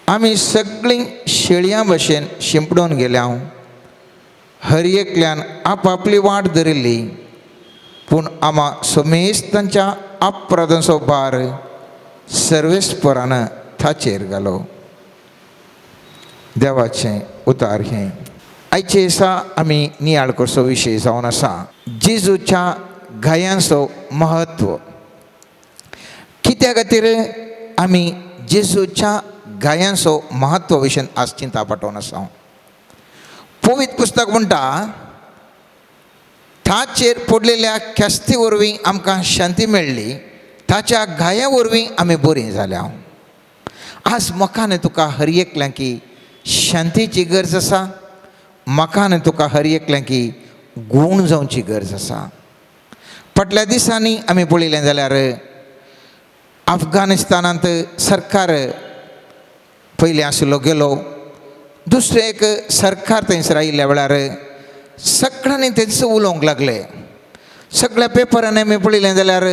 आमी सगळीं शेळयां भशेन शिंपडून गेल्या, हर एकल्यान आपापली वाट धरिल्ली, पूण आमा समेस्तांच्या अपराधांचो भार सर्वेस्परान ताचेर घालो. देवाचें उतार हें. आयचे दिसा आमी नियाळ करचो विशय जावन आसा जेजूच्या घायांचो म्हत्व. कित्या खातीर आमी जेजूच्या घायांचो म्हत्व विशय आज चिंता पाठोवन आसा. पवित्र पुस्तक म्हणटा ताचेर पडलेल्या ख्यास्ती वरवीं आमकां शांती मेळ्ळी, ताच्या घाया वरवीं आमी बरीं जाल्या. आज म्हाका आनी तुका हर एकल्यांकी शांतीची गरज आसा, म्हाका आनी तुका हर एकल्यांकी गूण जावची गरज आसा. फाटल्या दिसांनी आमी पळयलें जाल्यार अफगाणिस्तानांत सरकार पयलीं आशिल्लो गेलो, दुसरें एक सरकार थंयसर आयिल्ल्या वेळार सगळ्यांनी तेंच उलोवंक लागले. सगळ्या पेपरांनी आमी पळयलें जाल्यार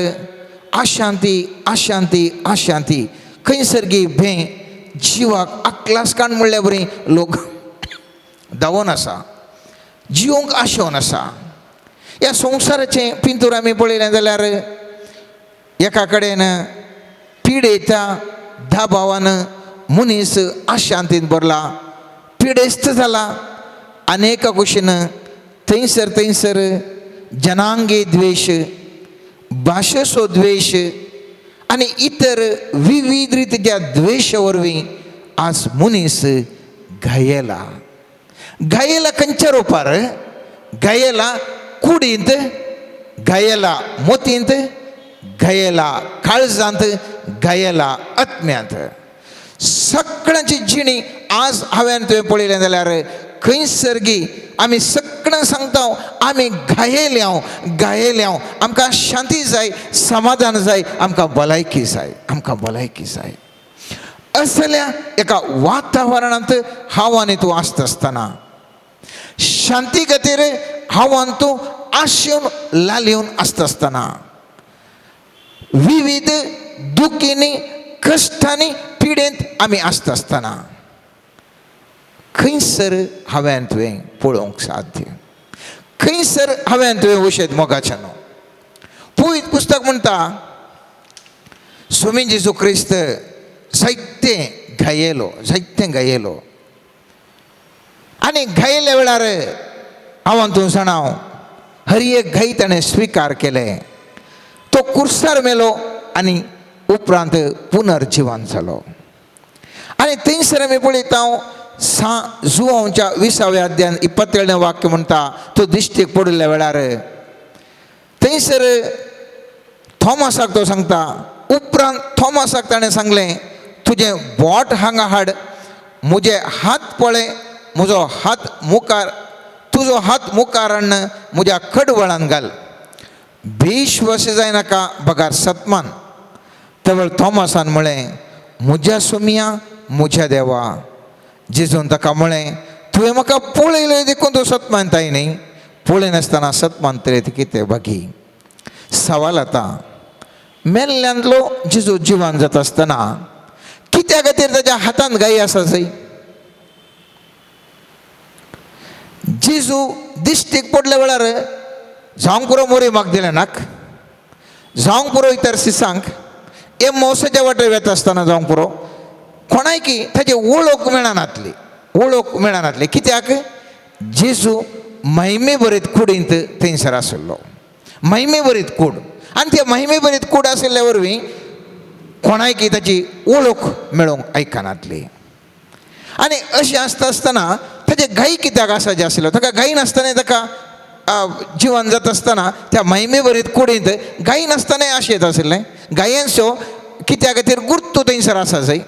अशांती अशांती अशांती, खंयसर गी भें जिवाक आकलास काण म्हणल्या बरी लोक धांवोन आसा, जिवंक आशेवन आसा. ह्या संवसाराचें पिंतूर आमी पळयलें जाल्यार एका कडेन पिडेच्या दाबावान मनीस अशांतीन भरला, पिडेस्त जाला. आनी एका कुशीन थंयसर थंयसर जनांगी द्वेश, भाशेचो द्वेश आनी इतर विविध रितीच्या द्वेशा वरवीं आज मनीस घायेला. घायेला खंयच्या रुपार? घायेला कुडींत, घायेला मोतींत, घायेला काळजांत, घायेला आत्म्यांत. सगळ्यांची जिणी आज हांवें तुवें पळयलें जाल्यार खंयसर गी आमी सगळ्यांक सांगता आमी घायेल्या घायेल्या, आमकां शांती जाय, समाधान जाय, आमकां भलायकी जाय, आमकां भलायकी जाय. असल्या एका वातावरणांत हांव आनी तूं आसता आसतना शांती खातीर हांव आनी तूं आशेवन लालेवन आसता आसतना विविध दुखींनी कश्टांनी पिडेंत आमी आसता आसतना खंयसर हांवें तुवें पळोवंक साध्य, खंयसर हांवें तुवें वशेत मोगाचें न्हू. पवित्र पुस्तक म्हणटा स्वामी जेजू क्रिस्त जायतें घायेलो, जायतें घायेलो. आनी घायेल्या वेळार हांव तूं जाणा हर एक घाई ताणें स्विकार केलें, तो कुर्सार मेलो आनी उपरांत पुनर्जिवन जालो. आनी थंयसर आमी पळयता जुवांच्या 20व्या अध्यायान 27 वाक्य म्हणटा तो दिश्टीक पडिल्ल्या वेळार थंयसर थॉमसाक तो सांगता. उपरांत थॉमसाक ताणें सांगलें तुजें बोट हांगा हाड, म्हजे हात पळय, म्हजो हात मुखार, तुजो हात मुखार हाडून म्हज्या कडवळान घाल, बेश्वस जायनाका बगार सतमान. तेवळ थॉमसान म्हळें म्हज्या सोमिया म्हज्या देवा. जेजून ताका म्हळें तुवें म्हाका पळयलें देखून तूं सत मानताय न्ही, पळयनासतना सत मानतले ती कितें बाकी. सवाल आतां मेल्ल्यांतलो जेजू जिवन जाता आसतना कित्या खातीर ताच्या हातांत गायी आसा सय? जेजू दिश्टीक पडल्या वेळार जावंक पुरो मोरी मागदिलेनाक, जावंक पुरो इतर सिसांक हे मोसाच्या वाटेर वेता आसतना जावंक पुरो कोणायकी ताची वळख मेळनातली, वळख मेळनातली. कित्याक जेजू महिमे भरीत कुडींत थंयसर आशिल्लो, महिमे भरीत कूड, आनी ते महिमे भरीत कूड आशिल्ल्या वरवीं कोणायकी ताची वळख मेळोवंक आयकनातली. आनी अशें आसता आसतना ताचे घाई कित्याक आसा जे आशिल्लो, ताका घाई नासतना ताका जिवन जाता आसतना त्या महिमे भरीत कुडींत घाई नासतना अशें येता आशिल्लें. गायांचो कित्या खातीर गुर्तू थंयसर आसा जाय,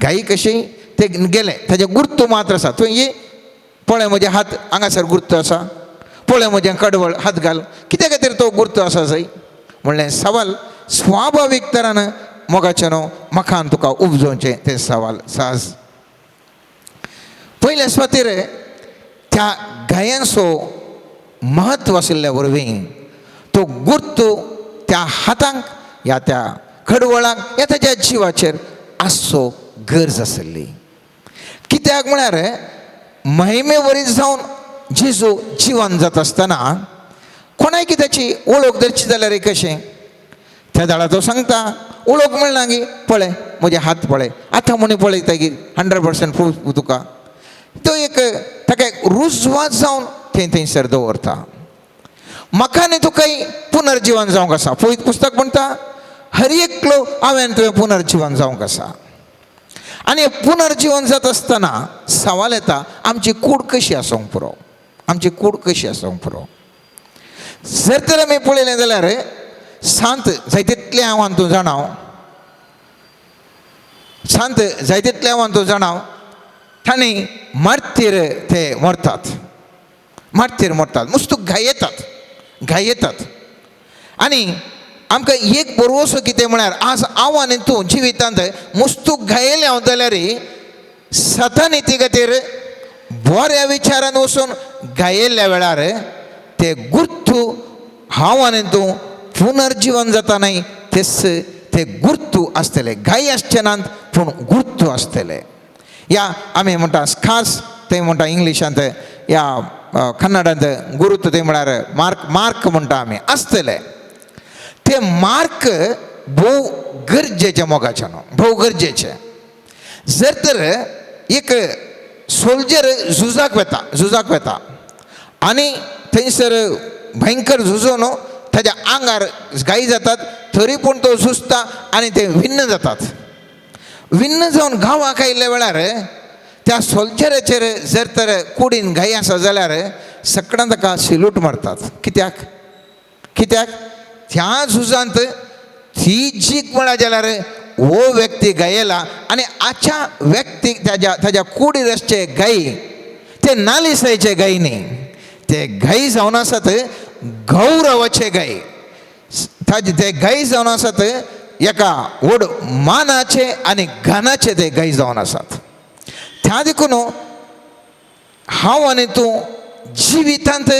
गाई कशी ते गेले ताजे गुर्तू मात्र आसा. तुवें ये पळय म्हजे हात हांगासर गुर्तू आसा, पळय म्हजें कडवळ हात घाल, कित्या खातीर तो गुर्तू आसा जाय म्हणलें सवाल स्वाभावीक तरान मोगाचें न्हू म्हाका आनी तुका उपजोवचें तें सवाल सहज. पयले सुवातेर त्या गायांचो म्हत्व आशिल्ल्या वरवीं तो गुर्तू त्या हातांक ह्या त्या खडवळांक ह्या ताच्या जिवाचेर आसचो गरज आशिल्ली. कित्याक म्हळ्यार महिमे वरी जावन जेजू जिवन जाता आसतना कोणायकी ताची वळख धरची जाल्यार कशें त्या दाडा तो सांगता वळख मेळना गी, पळय म्हजे हात पळय, आतां म्हणी पळयता गी 100% प्रूफ तुका. तो एक ताका एक रुजवात जावन थंय थंयसर दवरता. म्हाका न्ही तुकाय पुनर्जिवन जावंक आसा. पवित्र पुस्तक म्हणटा हर एकलो हांवें तुवें पुनर्जिवन जावंक आसा. आनी पुनर्जिवन जाता आसतना सवाल येता आमची कूड कशी आसूंक पुरो, आमची कूड कशी आसूंक पुरो. जर तर आमी पळयलें जाल्यार शांत जाय तितलें हांव आनी तूं जाणाव, शांत जाय तितलें हांव आनी तूं जाणाव, तांणी मार्तीर ते मरतात, मार्तीर मरतात, मुस्तूक घायेतात, घायेतात. आनी आमकां एक बरोसो कितें म्हळ्यार आज हांव आनी तूं जिवितांत मुस्तूक घायेलें हांव जाल्यार सतानिती खातीर बऱ्या विचारान वचून घायेल्ल्या वेळार ते गुर्तू हांव आनी तूं पुनर्जिवन जाता न्हय तेच ते गुर्तू आसतले. घाई आसचे नात पूण गुर्तू आसतले. या आमी म्हणटा खास ते म्हणटा इंग्लिशांत या कन्नडांत गुरुत्व ते म्हळ्यार मार्क, मार्क म्हणटा आमी आसतले. ते मार्क भोव गरजेचे मोगाचे न्हू, भोव गरजेचे. जर तर एक सोल्जर झुजाक वेता, झुजाक वेता आनी थंयसर भयंकर झुजोन ताच्या आंगार घाई जातात तरी पूण तो झुजता आनी ते विन्न जातात. विन्न जावन गांवाक आयिल्ल्या वेळार त्या सोल्जराचेर जर तर कुडीन घाई आसा जाल्यार सकडां ताका सिलूट मारतात. कित्याक? कित्याक त्या झुजांत ती जीक म्हणा जाल्यार हो व्यक्ती गायला आनी आच्या व्यक्तीक ताज्या ताज्या कुडीर आसचे गाई ते नालिसायचे गाई न्ही, ते गाई जावन आसात गौरवाचे गाई, ताजे ते गाई जावन आसात एका व्हड मानाचे आनी गानाचे ते गाई जावन आसात. त्या देखून हांव आनी तूं जिवितांत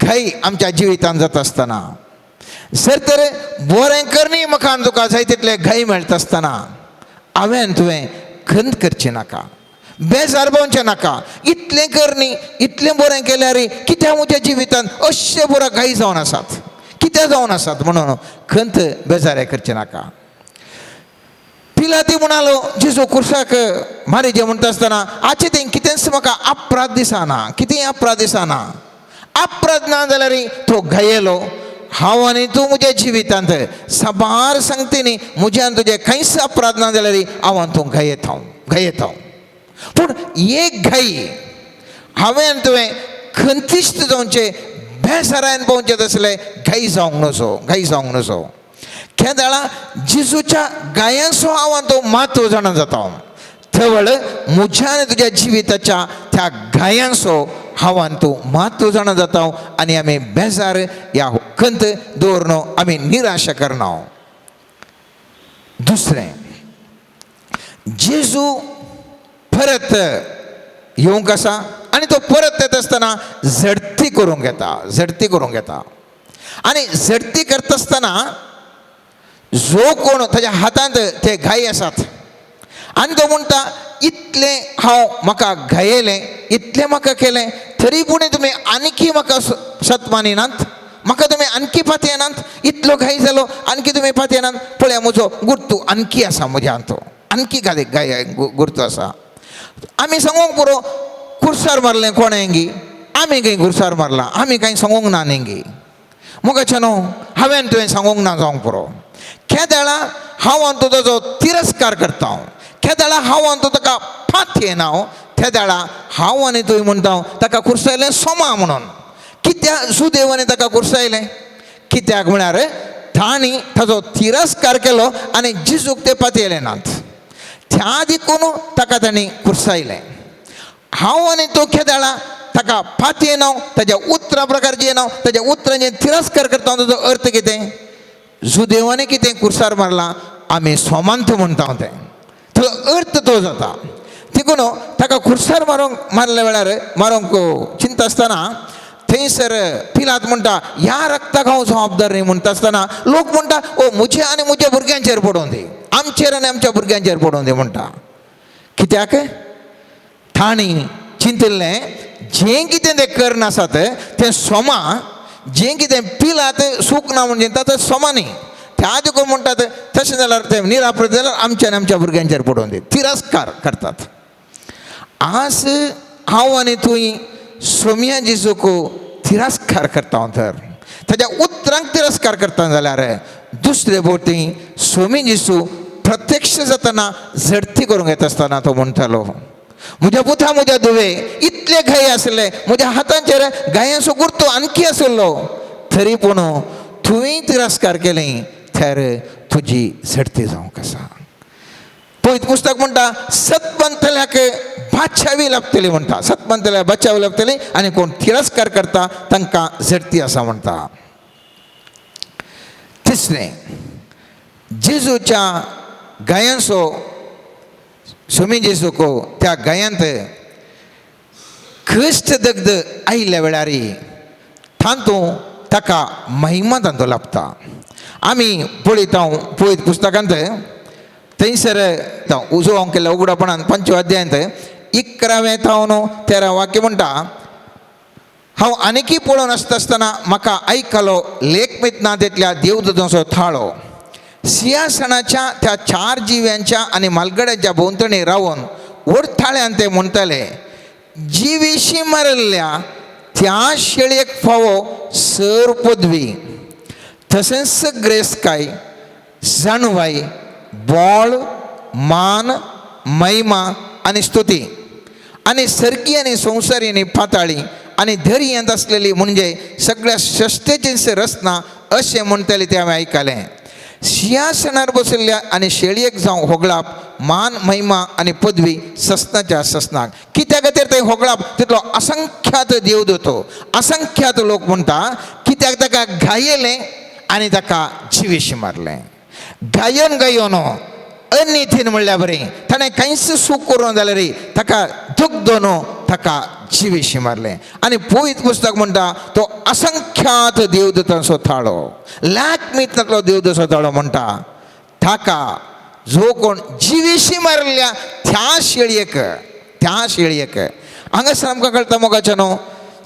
गाई आमच्या जिवितांत जाता आसतना जर तर बरें करणी म्हाका आनी तुका जाय तितले घाई मेळटा आसतना हांवें तुवें खंत करची नाका, बेजार पावचें नाका. इतलें करणी इतलें बरें केल्यार कित्याक म्हज्या जिवितांत अशें बरो घाई जावन आसात, कित्याक जावन आसात म्हणून खंत बेजारे करचें नाका. पिलाती म्हणालो जेजू कुर्साक मारिजे म्हणटा आसतना आचे तें कितेंच म्हाका अपराध दिसना, कितेंय अपराध दिसना. अपराध ना जाल्यार तो घायेलो. हांव आनी तूं म्हज्या जिवितांत साबार सांगते न्ही म्हज्या आनी तुजें कांयच अपराध ना जाल्यार हांव आनी तूं घायेता, घायेता. पूण एक घाई हांवें आनी तुवें खंतिश्ट जावचें, बेजारान पावचें तसलें घाई जावंक नजो, घाई जावंक नजो. केदाळा जेजूच्या गायांचो हांव आनी तूं म्हत्व जाणा जाता, थवळ म्हज्या आनी तुज्या जिविताच्या त्या गायांचो हांव आनी तूं म्हत्व जाणा जाता आनी आमी बेजार ह्या खंत दवरन आमी निराशा करना. दुसरें, जेजू परत येवंक आसा आनी तो परत येता आसतना झडती करूंक येता, झडती करूंक येता. आनी झडती करता आसतना जो कोण ताच्या हातांत ते घाई आसात आनी तो म्हणटा इतलें हांव म्हाका घायेलें इतलें म्हाका केलें तरी पूण तुमी आणखी म्हाका सत मानिनात, म्हाका तुमी आणखी पातयेनात, इतलो घाई जालो आणखी तुमी पातयेनात. पळया म्हजो गुर्तू आणखी आसा म्हज्या तो आणखी गाय गाय गुर्तू आसा. आमी सांगूंक पुरो कुर्सार मारलें कोणेंगी, आमी खंय कुर्सार मारला, आमी कांय सांगूंक ना न्ही. मोगाचें न्हू हांवें तुवें सांगूंक ना जावंक पुरो. केदळा हांव आनी ताजो तिरस्कार करता, केदळा हांव आनी ताका पातयेना, तेदळा हांव आनी तुवें म्हणटा ताका कुर्सायलें सोमा म्हणून. कित्याक सुदेवान ताका कुर्सायलें? कित्याक म्हळ्यार तांणी ताजो तिरस्कार केलो आनी जिजूक ते पातयेले नात, त्या देखून ताका तांणी कुर्सायलें. हांव आनी तो केदळा ताका पातयेना, ताज्या उतरां प्रकारचें येना, ताज्या उतरांचे तिरस्कार करता, ताजो अर्थ कितें? जुदेवाने कितें कुर्सार मारला आमी सोमांत म्हणटा तें, ताजो अर्थ तो जाता. देखून ताका कुर्सार मारूंक मारल्या वेळार मारूंक चिंता आसतना थंयसर पिलात म्हणटा ह्या रक्ताक हांव जबाबदार न्ही म्हणटा आसतना लोक म्हणटा ओ म्हजे आनी म्हज्या भुरग्यांचेर पडोवन दी, आमचेर आनी आमच्या भुरग्यांचेर पडोवन दी म्हणटा. कित्याक? तांणी चिंतिल्लें जें कितें तें करनासात तें सोमा, जें कितें पिलात सूख ना म्हण चिंता तें सोमा न्ही. त्या देखून म्हणटात तशें जाल्यार तें निराप्रत जाल्यार आमच्या आनी आमच्या भुरग्यांचेर पडोवन दी, तिरस्कार करतात. आज हांव आनी तुवें सोम्या जेजूक तिरस्कार करता तर ताज्या उतरांक तिरस्कार करता जाल्यार दुसरे बोटी सोमी जेजू प्रत्यक्ष जातना झडती करूंक येता आसतना तो म्हणटालो म्हज्या पुता म्हज्या धुवे इतले घाय आसले, म्हज्या हातांचेर घायांचो गुर्तो आणखी आसलो, तरी पूण तुवें तिरस्कार केलें तर तुजी झडती जावंक आसा. पवित्र पुस्तक म्हणटा सतमंतल्याक बादशावी लाभतली म्हणटा, सतमंतल्याक बादशावी लाभतली आनी कोण तिरस्कार करता तांकां झडती आसा म्हणटा. तिसरें, जेजूच्या गायांचो सोमी जेजूक त्या गायांत कश्ट दग्ध आयिल्ल्या वेळार तातूंत ताका महिमा तांचो लाभता. आमी पळयता पळयत पुस्तकांत थंयसर उजो केल्ल्या उगडापणान 5 अध्यायांत 11 थावन 13 वाक्य म्हणटा, हांव आनीकी पळोवन आसता आसतना म्हाका आयकलो लेखमीत ना तितल्या देवदूतांचो थाळो सिंहासनाच्या त्या 4 जिव्यांच्या आनी मालगड्याच्या भोंवतणी रावन व्हड थाळ्यान ते म्हणटाले जिविशी मारिल्ल्या त्या शेळयेक फावो सर पदवी तशेंच ग्रेसकाय जाणवाय बोळ मान महिमा आनी स्तुती आनी सर्गी आनी संवसारी आनी पाताळी आनी दर्यांत आसलेली म्हणजे सगळ्या सश्टेची रचना अशें म्हणटले तें हांवें आयकलें. सिंहासनार बशिल्ल्या आनी शेळयेक जावं होगळाप मान महिमा आनी पदवी ससनाच्या ससनाक. कित्या खातीर तें होगळाप? तितलो असंख्यात देवदूतो असंख्यात लोक म्हणटा कित्याक ताका घायलें आनी ताका जिवेशी मारलें. गायन गायोन अनितीन म्हणल्यार बरें ताणें कांयच सूख करूं जाल्यार ताका दुख दोन ताका जिवेशी मारलें. आनी पवित्र पुस्तक म्हणटा तो असंख्यात देवदूतांचो थाळो लाख मित्रांतलो देवदूतांचो थाळो म्हणटा ताका जो कोण जिवेशी मारिल्ल्या त्या शेळयेक त्या शेळयेक. हांगासर आमकां कळटा मोगाचें न्हू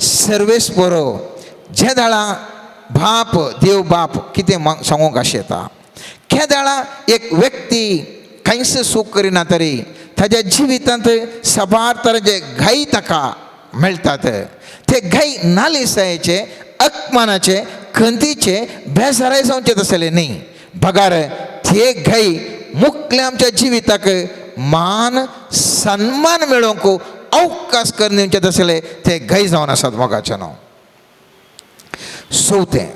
सर्वेस बरो जे दाळा बाप देव बाप कितें सांगूंक आशेता. केदाळा एक व्यक्ती कांयच सूख करिना तरी ताज्या जिवितांत साबार तरेचे घाई ताका मेळटात. ते घाई नालिसायेचे अपमानाचे खंतीचे बेजाराय जावचे तसले न्ही, बगार ते घाई मुखले आमच्या जिविताक मान सन्मान मेळोवंक अवकाश करून दिवचे तसले ते घाई जावन आसात मोगाचें न्हू. चवथें,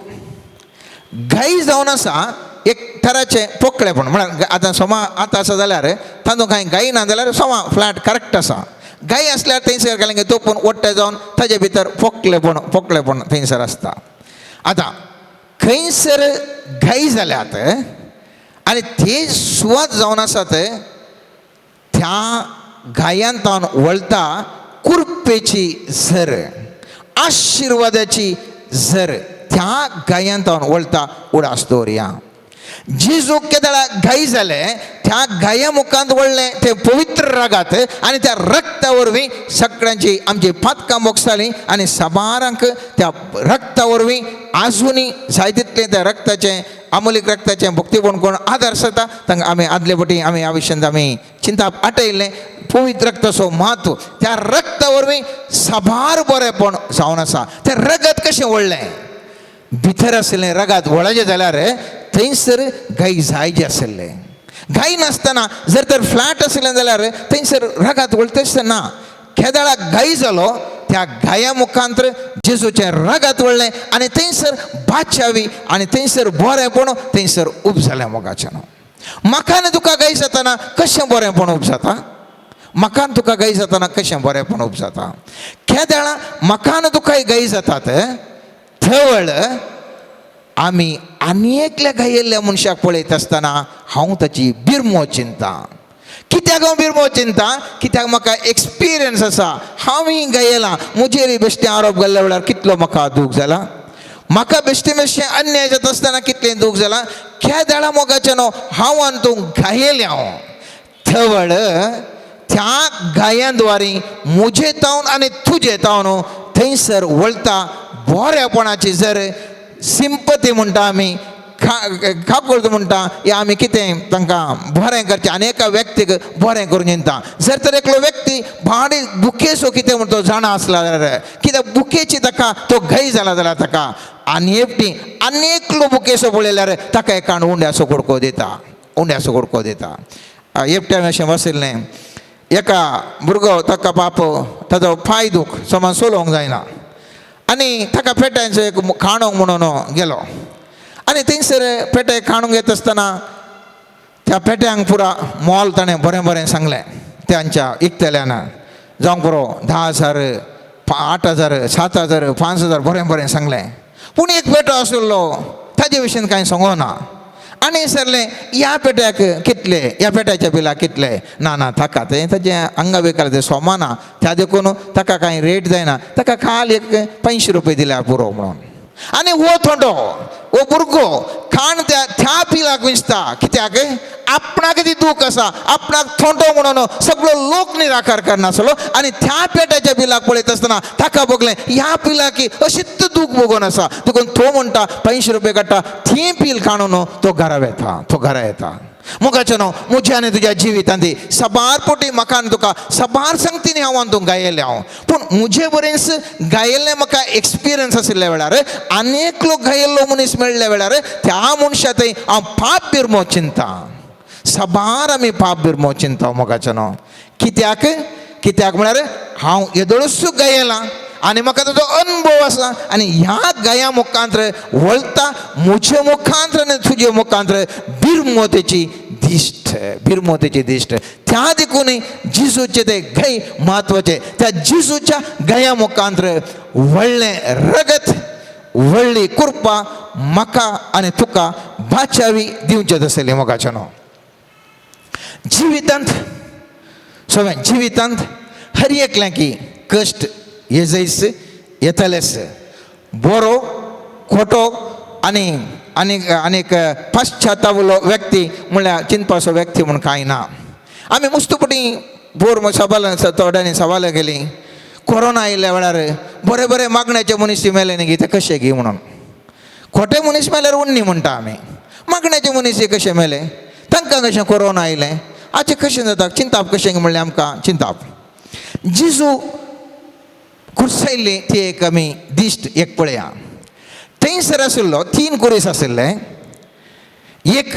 घाई जावन आसा एक तराचें पोकळेपण म्हळ्यार आतां सोमा आतां आसा जाल्यार तातूंत कांय गाय ना जाल्यार सोमा फ्लॅट करेक्ट आसा. गाय आसल्यार थंयसर घालें तोपून ओट्टे जावन ताजे भितर पोकळेपण पोकळेपण थंयसर आसता. आतां खंयसर गाय जाल्यात आनी ते सुवात जावन आसात त्या गायांतावन वळटा कुरपेची झर आशिर्वादाची झर त्या गायांतावन वळटा उडास दवरया. जेजूक केदळा घाई जाले त्या घाया मुखांत वळ्ळें तें पवित्र रगात आनी त्या रक्ता वरवीं सगळ्यांची आमची पातकां मोगसाली आनी साबारांक त्या रक्ता वरवीं आजुनी जाय तितलें त्या रक्ताचें अमोलीक रक्ताचें भक्तीपण कोण आदार जाता तांकां आमी आदले पटी आमी ह्या विशयांत आमी चिंताप आटयल्लें. पवित्र रक्ताचो म्हत्व त्या रक्ता वरवीं साबार बरेंपण जावन आसा. तें रगत कशें वळ्ळें भितर आशिल्लें रगात वळाचें जाल्यार थंयसर गाय जायचे आशिल्लें. गाय नासतना जर तर फ्लॅट आशिल्लें जाल्यार थंयसर रगात वळटच ना. केदळा गाय जालो त्या गाया मुखांतर जेजूचें रगात वळ्ळें आनी थंयसर बादशावी आनी थंयसर बरेंपण थंयसर उब जालें मोगाचें. म्हाका आनी तुका गाय जातना कशें बरेंपण उब जाता? म्हाका आनी तुका गाय जातना कशें बरेंपण उब जाता? केदळा म्हाका आनी तुकाय गाय जातात थवळ आमी आनी एकल्या गायिल्ल्या मनशाक पळयत आसतना हांव ताची बिरमो चिंता. कित्याक हांव बिरमो चिंता? कित्याक म्हाका एक्सपिरियन्स आसा. हांवूय गायला म्हजेर बेश्टे आरोप घाल्ल्या वेळार कितलो म्हाका दूख जाला, म्हाका बेश्टे बेश्टे अन्याय जाता आसतना कितलें दूख जाला. केदळा मोगाचें न्हू हांव आनी तूं गायलें हांव थवळ त्या गायांद्वारी म्हजे तावन आनी तुजे तावन थंयसर वळता बरेपणाची जर सिंपती म्हणटा आमी काकुळट म्हणटा या आमी कितें तांकां बरें करचें आनी एका व्यक्तीक बरें करून चिंता. जर तर एकलो व्यक्ती भाडी बुकेचो कितें म्हणटा तो जाणा आसला जाल्यार कित्याक बुकेची ताका तो घाई जाला जाल्यार ताका आनी एकटी आनी एकलो बुकेचो पळयल्यार ताका एकान उंड्याचो कुडको दिता, उंड्याचो कुडको दिता. एकट्यान अशें बशिल्लें एका भुरगो ताका बाप ताजो पांय दूख समान चलोवंक जायना आनी ताका पेट्यांचो एक खाणोंक म्हणून गेलो आनी थंयसर पेटे खाणूंक येता आसतना त्या पेट्यांक पुरा मोल ताणें बरें बरें सांगलें तांच्या इकतल्यान जावंक पुरो 10,000 8,000 7,000 5,000 बरें बरें सांगलें. पूण एक पेटो आशिल्लो ताजे विशीं कांय सांगना आनी सरलें ह्या पेट्याक कितले, ह्या पेट्याच्या बिलाक कितले? ना ना ताका तें ताजें आंगा बेकार तें सोमाना त्या देखून ताका कांय रेट जायना, ताका खाल एक 500 रुपये दिल्यार पुरो म्हणून. आनी हो थोंडो हो भुरगो खाण त्या त्या पिलाक विंचता कित्याक आपणाक ती दूख आसा, आपणाक थोंडो म्हणून सगळो लोक निराकार करनासलो आनी त्या पेट्याच्या बिलाक पळयत आसतना ताका भोगलें ह्या पिलाकी अशीच दूख भोगून आसा देखून तो म्हणटा 500 रुपये काडटा ती पील काडून तो घरा वेता, तो घरा येता. मुखाचें न्हू म्हज्या आनी तुज्या जिवितांत साबार पोटी म्हाका आनी तुका साबार संगतीन हांव आनी तूं गायिल्लें हांव, पूण म्हजे बरेंच गायिल्लें म्हाका एक्सपिरियन्स आशिल्ल्या वेळार आनी एकलो गायिल्लो मनीस मेळ्ळ्या वेळार त्या मनशा थंय हांव पाप बिरमो चिंता. साबार आमी पाप बिरमो चिंता मोगाचें न्हू कित्याक? कित्याक म्हळ्यार हांव येदोळसूच गायलां आनी म्हाका ताजो अनुभव आसा आनी ह्या गाया मुखांत्र वळता म्हजे मुखांत्र आनी तुजे मुखांत्र बिरमोतेची दिश्ट, बिरमोतेची दिश्ट. त्या देखून जेजूचे ते गाय म्हत्वाचे. त्या जेजूच्या गाया मुखांत्र व्हडलें रगत व्हडली कृपा म्हाका आनी तुका बाचावी दिवचें आसलें मोगाचें न्हू. जिवितांत सगळ्या जिवितांत हर एकल्याकी कश्ट येजयस येतलेस, बरो खोटो आनी आनीक आनीक पश्चातावलो व्यक्ती म्हणल्यार चिंतपाचो व्यक्ती म्हूण कांय ना. आमी मुस्तुपटी बोर सवाल थोड्यांनी सवाल गेली कोरोना आयिल्ल्या वेळार बरे बरे मागण्याचे मनीस मेले न्ही ते कशे गी म्हणून खोटे मनीस मेल्यार उन्नी म्हणटा आमी, मागण्याचे मनीस कशे मेले तांकां कशें कोरोना आयलें आचे कशें जाता चिंताप कशें म्हणलें आमकां चिंताप. जेजू कुर्सायल्ली ती एक आमी दिश्ट एक पळया. थंयसर आशिल्लो 3 कुरीस आशिल्ले, एक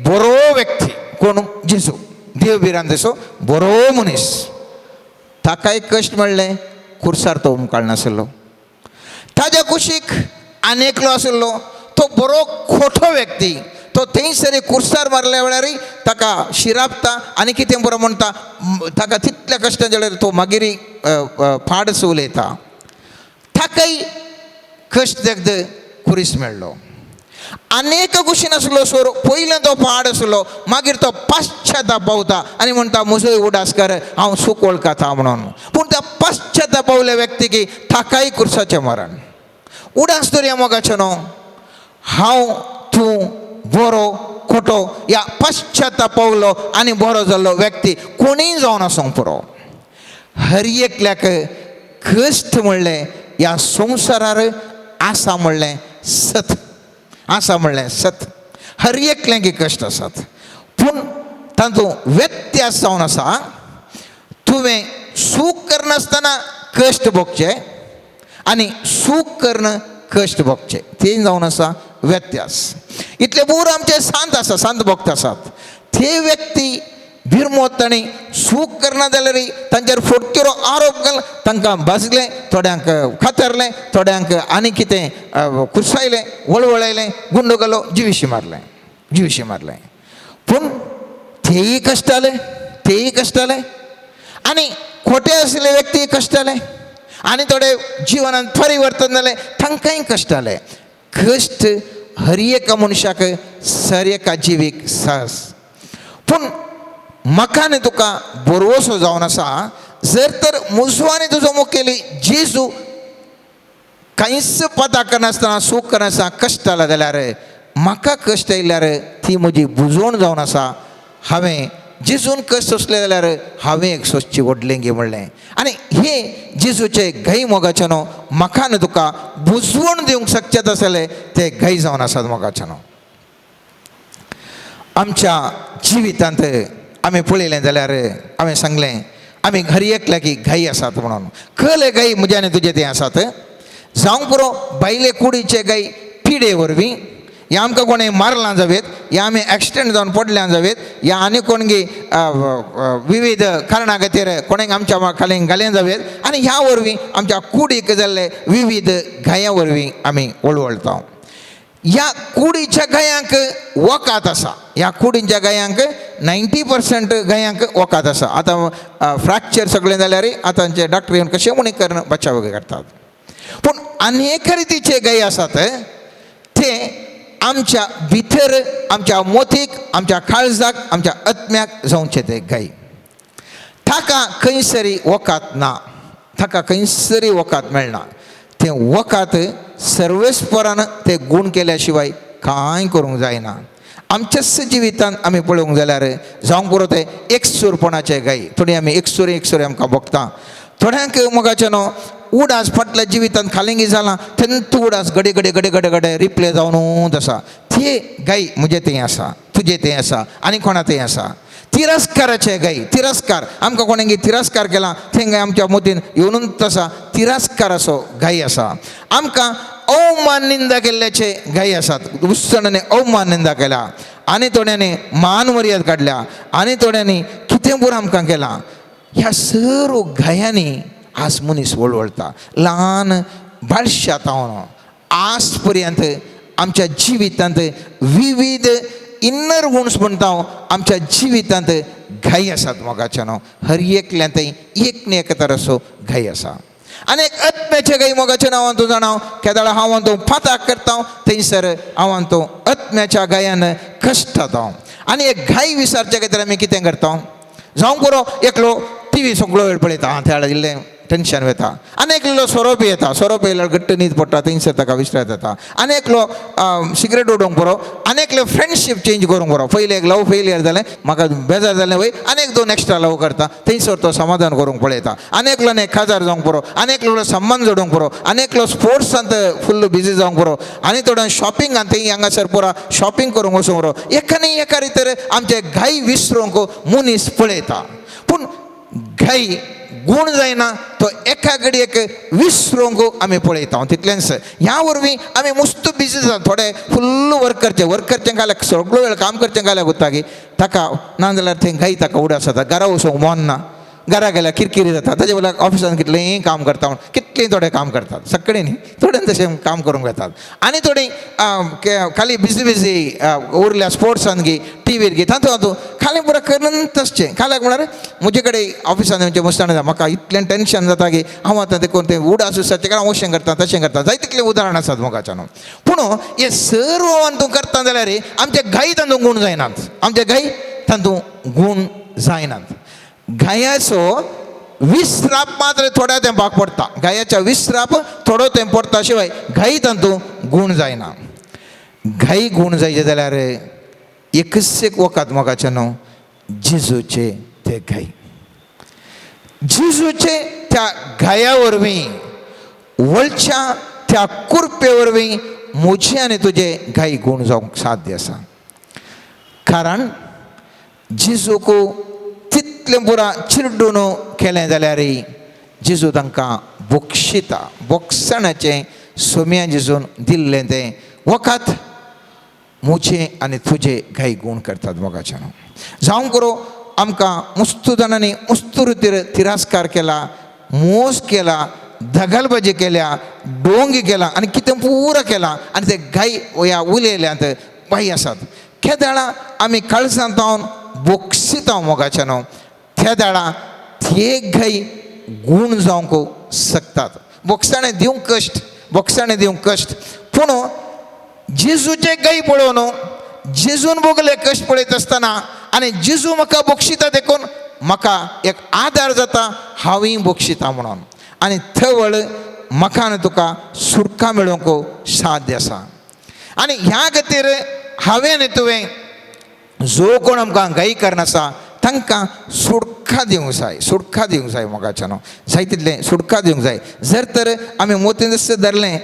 बरो व्यक्ती कोण जेजू देव भिरांतेचो बरो मनीस, ताकाय कश्ट मेळ्ळें कुर्सार तो उमकाळनाशिल्लो. ताज्या कुशीक आनी एकलो आशिल्लो तो बरो खोटो व्यक्ती, तो थंयसर कुर्सार मारल्या वेळारय ताका शिरापता आनी कितें बरो म्हणटा ताका तितल्या कश्टां जाल्यार तो मागीर पाडस उलयता. ताकाय कश्ट देखद कुरीस मेळ्ळो. आनी एका कुशीन आसलो सोर पयलें तो पाड आसलो मागीर तो पश्चाताप पावता आनी म्हणटा म्हजोय उडास कर हांव सूख वळखता म्हणून. पूण त्या पश्चाताप पावल्या व्यक्तीक ताकाय कुर्साचें मरण. उडास दरया मोगाचें न्हू हांव तूं बरो खोटो या पश्चातापवलो आनी बरो जाल्लो व्यक्ती कोणीय जावन आसूंक पुरो, हर एकल्याक कश्ट म्हणलें ह्या संवसारार आसा म्हणलें सत, आसा म्हणलें सत. हर एकल्याक कश्ट आसात, पूण तातूंत व्यत्यास जावन आसा. तुवें सूख करनासतना कश्ट भोगचे आनी सूख करून कश्ट भोगचे, ते जावन आसा व्यत्यास. इतले पूर आमचे सांत आसा, सांत भक्त आसात, ते व्यक्ती भिरमोत तांणी सूख करना जाल्यार तांचेर फोटकिरो आरोप घाल, तांकां भाजलें, थोड्यांक खातरलें, थोड्यांक आनी कितें कुर्सायलें, वळवळायलें, गुंडो घालो, जिविशी मारलें, जिविशी मारलें. पूण तेय कश्टाले, तेय कश्टाले आनी खोटे आशिल्ले व्यक्ती कश्टाले आनी थोडे जिवनांत परिवर्तन जालें तांकांय कश्टाले. कश्ट हर एका मनशाक, सर एका जिवीक सहज. पूण म्हाका आनी तुका बरोसो जावन आसा, जर तर म्हजो आनी तुजो मुखेली जेजू कांयच पता करनासतना, सूख करनासतना कश्ट आला जाल्यार, म्हाका कश्ट आयल्यार ती म्हजी बुजवण जावन आसा. हांवें जेजून कश्ट सोंसले जाल्यार हांवें एक सोंसची व्हडलें गे म्हणलें. आनी हे जेजूचे घाई मोगाच्यानो म्हाका आनी तुका बुजवण दिवंक शकचें आसलें ते घाई जावन आसात मोगाच्यानो. आमच्या जिवितांत आमी पळयलें जाल्यार हांवें सांगलें आमी हर एकल्याक घाई आसात म्हणून. कले घाई म्हजे आनी तुजे ते आसात, जावंक पुरो बायले कुडीचे घाई पिडे वरवीं, या आमकां कोणें मारलां जावयेत, या आमी एक्सिडंट जावन पडल्यां जावयेत, या आनी कोणगी विविध कारणां खातीर कोणें आमच्या खाली घालें जावयेत, आनी ह्या वरवीं आमच्या कुडीक जाल्ले विविध घायां वरवीं आमी वळवळटा. ह्या कुडीच्या घायांक वखद आसा, ह्या कुडीच्या घायांक 90% घायांक वखद आसा. आतां फ्रॅक्चर सगळें जाल्यार आतांचे डॉक्टर येवन कशें म्हण करून बचाव करतात. पूण आनी रितीचे घाय आसात ते आमच्या भितर, आमच्या मोतीक, आमच्या काळजाक, आमच्या आत्म्याक जावचे ते घाय. ताका खंयसरी वखद ना, ताका खंयसरी वखद मेळना. तें वखद सर्वेस्परान ते गूण केल्या शिवाय कांय करूंक जायना. आमच्याच जिवितांत आमी पळोवंक जाल्यार जावंक पुरो ते एकसूरपणाचे गाय. थोडी आमी एकसुरे एकसुरे आमकां भोगता. थोड्यांक मोगाचें न्हू उडास फाटल्या जिवितांत खालिंगी जालां तेन्ना उडास घडये घडये घडये घडये घडये रिप्ले जावनूच आसा. ते गाय म्हजें थंय आसा, तुजें थंय आसा, आनी कोणा थंय आसा. तिरस्काराचे गाय, तिरस्कार आमकां कोणें तिरस्कार केला थंय गाय आमच्या मतीन येवनूच आसा. तिरस्काराचो गाय आसा. आमकां अवमान निंदा केल्ल्याचे गाय आसात. दुसऱ्याने अवमान निंदा केल्या आनी थोड्यांनी मान मर्याद काडल्या आनी थोड्यांनी कितें बरें आमकां केलां. ह्या सर्व घायांनी आज मनीस वळवळटा. ल्हान बाळशात हांव आज पर्यंत आमच्या जिवितांत विविध इन्नर गुण्स म्हणटा हांव, आमच्या जिवितांत घाई आसात मोगाच्या न्हू. हर एकल्यांत एक न्ही एक तराचो घाई आसा. आनी एक आत्म्याचे घाई मोगाचें नांव तूं जाणा, केदळा हांव तूं फाताक करता थंयसर हांव तूं आत्म्याच्या घायान कश्टात हांव. आनी एक घाई विसारच्या खातीर आमी कितें करता, जावंक पुरो एकलो टिवी सगळो वेळ पळयता, आं त्या इल्लें टेंशन वता. आनी एकलो सोरो पियेता, सोरो पियेल्यार घट्ट न्हीद पडटा, थंयसर ताका विसरात येता. आनी एकलो सिगरेट उडोवंक पुरो, आनी एकलो फ्रेंडशीप चेंज करूंक पुरो. पयलें एक लव फेलियर जालें, म्हाका बेजार जालें वय, आनी एक दोन एक्स्ट्रा लव करता, थंयसर तो समाधान करूंक पळयता. आनी एकलो न्ही काजार जावंक पुरो, आनी एकलो संबंद जोडूंक पुरो, आनी एकलो स्पोर्ट्सांत फुल्ल बिजी जावंक पुरो, आनी थोड्यां शॉपिंगान थंय हांगासर पुरा शॉपिंग करूंक वचूंक पुरो. एका न्ही एका रितीर आमचे घाई विसरूंक मनीस पळयता. पूण घाई गूण जायना, तो एका घडयेक विसरूंक आमी पळयता तितलेंच. ह्या वरवीं आमी मुस्त बिजी जाता. थोडे फुल्ल वर्क करचे, वर्क करचें घाल्यार सगळो वेळ काम करचें घाल्यार उरता की ताका, ना जाल्यार थंय घाई ताका उडास जाता. घरा वचूंक मन ना, घरा गेल्यार किरकिरी जाता. ताजे बदला ऑफिसान कितलेंय काम करता म्हूण कितलें थोडे काम करतात, सगळे न्ही, थोडे तशें काम करूंक वेतात. आनी थोडीं खाली बिजी बिजी उरल्या स्पोर्ट्सान गी टिवीर गी तातूंत तातूंत खाली पुरो करून तसचें. खाल्याक म्हळ्यार म्हजे कडेन ऑफिसान येवचें मुस्ताण जाता, म्हाका इतलें टेंशन जाता की हांव आतां ते कोण तें उडास विसरचें कारण हांव अशें करता तशें करता. जाय तितलें उदाहरण आसात मोगाच्यान. पूण हें सर्व तूं करता जाल्यार आमचे घाई तातूंत गूण जायनात, आमचे घाई तातूंत गूण जायनात. घायाचो विसराप मात्र थोड्या तेंपाक पडटा, घायाच्या विसराप थोडो तेंप पडटा शिवाय घाई तातूंत गूण जायना. घाई गूण जायचे जाल्यार एकच एक वखद मोगाचें न्हू, जेजूचे ते घाई. जेजूचे त्या घाया वरवीं, वळच्या त्या कुरपे वरवीं म्हजे आनी तुजे घाई गूण जावंक साध्य आसा. कारण जेजूक तितलें पुरा चिरडून केलें जाल्यार जेजू तांकां बक्षिता. बोक्षणाचें सोम्या जेजून दिल्लें तें वखद म्हजे आनी तुजे घाई गूण करतात मोगाचें न्हू. जावं करो आमकां मुस्तू जाणांनी मुस्तू रितीर तिरस्कार केला, मोस केला, दगलबाजी केल्या, डोंगी केला आनी कितें पुरो केला आनी ते घाई ह्या उलयल्यात बाई आसात. केदाळा आमी काळजांत जावन बोक्षिता मोगाचें न्हू, त्या दाळा ते घाई गूण जावंक शकतात. बोक्षाणें दिवंक कश्ट, बोक्षाणें दिवंक कश्ट, पूण जेजूचे गाय पळोवन जेजून भोगले कश्ट पळयत आसतना आनी जेजू म्हाका बक्षिता देखून म्हाका एक आदार जाता, हांवूय बक्षिता म्हणून. आनी थवळ म्हाका आनी तुका सुटका मेळोवंक साध्य आसा. आनी ह्या खातीर हांवें आनी तुवें जो कोण आमकां गाई करना आसा तांकां सुटका दिवंक जाय, सुटका दिवंक जाय मोगाच्या न्हू, जाय तितलें सुटका दिवंक जाय. जर तर आमी मोतीन धरलें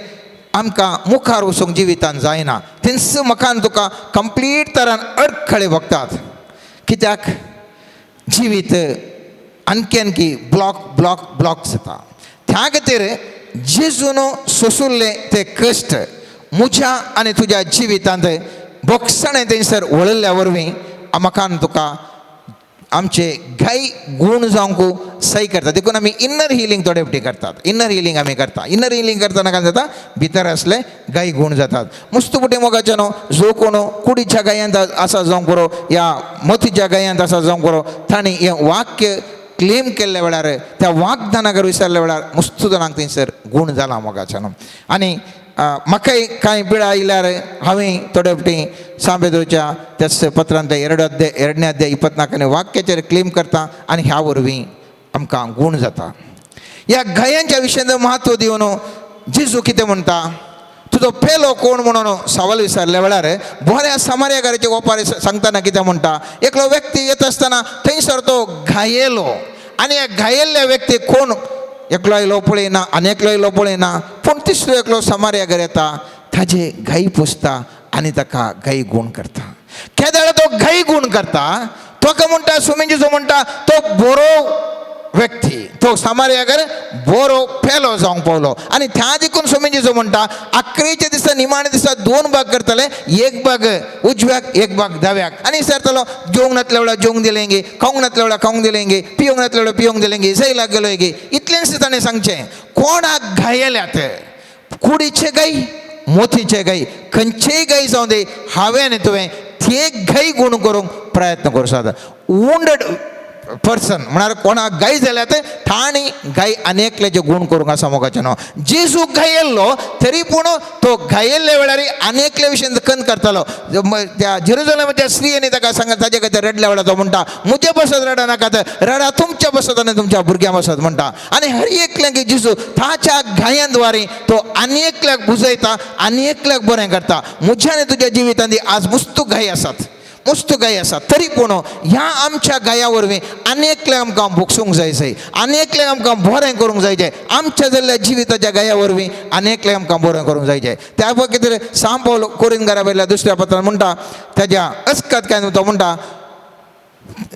आमकां मुखार वचूंक जिवितान जायना, तेंच म्हाका आनी तुका कंप्लीट तरान अडखळे भोगतात. कित्याक जिवीत आणखी आणखी ब्लॉक ब्लॉक ब्लॉक जाता. त्या खातीर जेजून सोंसुल्ले ते कश्ट म्हज्या आनी तुज्या जिवितांत बोगसणें थंयसर वळिल्ल्या वरवीं म्हाका आनी तुका आमचे घाई गूण जावंक सही करता. देखून आमी इनर हिलींग थोडे फावटी करतात. इनर हिलींग आमी करता. इनर हिलींग करतना काय जाता, भितर आसले गाय गूण जातात. मुस्तू फुडें मोगाचें न्हू, जो कोण कुडीच्या गायांत आसा जावंक बरो या मोतीच्या गायांत आसा जावंक बरो, तांणी हें वाक्य क्लेम केल्ल्या वेळार, त्या वागदानाक विसरल्या वेळार मुस्तू जाणांक थंयसर गूण जाला मोगाचें न्हू. आनी म्हाकाय कांय पिळा आयल्यार हांवें थोडे फावटी सांबेदोच्या त्याच पत्रांतले 2 अध्याय 2 अध्याय 24 वाक्याचेर क्लेम करता आनी ह्या वरवीं आमकां गूण जाता. ह्या गायांच्या विशयांत म्हत्व दिवन जेजू कितें म्हणटा, तुजो पेलो कोण म्हणून सवाल विचारल्या वेळार बऱ्या समार्याकाराचे ओपार सांगतना कितें म्हणटा, एकलो व्यक्ती येता आसतना थंयसर तो घायेलो आनी ह्या घायेल्ल्या व्यक्ती कोण, एकलो आयलो पळयना आनी एकलो आयलो पळयना, पूण तिसरो एकलो समार्यागर येता, ताजे घाई पुसता आनी ताका घाई गूण करता. केदाळ तो घाई गूण करता, तो काय म्हणटा, सुमेंजी जो म्हणटा तो बरो व्यक्ती, तो समार्यागर बरो पेलो जावंक पावलो. आनी त्या देखून सुमेंजी जो म्हणटा आखरेच्या दिसा निमाणे दिसा 2 भाग करतले, एक भाग उजव्याक एक भाग दाव्याक. आनी विचारतलो जेवंक नातल्या वेळार जेवंक दिलेंगे, खावंक नातल्या वेळार खावंक दिलेंगे, पिवंक नातल्या वेळार पिवंक दिलेंगे, जैलाक गेलो गे. इतलेंच ताणें सांगचें, कोणाक घायल्यात, कुडीचे गाय मोतीचे गाय खंयचेय गाय जावं दी, हांवें आनी तुवें ते गाय गूण करूंक प्रयत्न करूं शकता. वुंडड पर्सन म्हळ्यार कोणाक गाय जाल्यार तांणी गाय आनी एकल्याचे गूण करूंक आसा मोगाचें न्हू. जेजू घायेल्लो तरी पूण तो घायेल्ल्या वेळार आनी एकल्या विशयन कन करतालो. त्या जेरुजलेमाच्या स्त्रियांनी ताका सांग ताजे खातीर रडल्या वेळार तो म्हणटा म्हजे बसत रडा नाकात, रडा तुमच्या बसत आनी तुमच्या भुरग्यां बसत म्हणटा. आनी हर एकल्याक जेजू ताच्या घायांद्वारे तो आनी एकल्याक बुजयता आनी एकल्याक बरें करता. म्हज्या आनी तुज्या जिवितांत आज मुस्तू घाई आसात, मुस्तू गाय आसा, तरी पूण ह्या आमच्या गाया वरवीं आनी एकल्याक आमकां भोगसूंक जाय जाय, आनी एकल्याक आमकां बरें करूंक जाय जाय. आमच्या जाल्ल्या जिविताच्या गाया वरवीं आनी एकल्याक आमकां बरें करूंक जाय जाय. त्या खातीर सांव पावल कोरिंदकारा वयल्या दुसऱ्या पत्रान म्हणटा ताज्या अस्कत काय तो म्हणटा,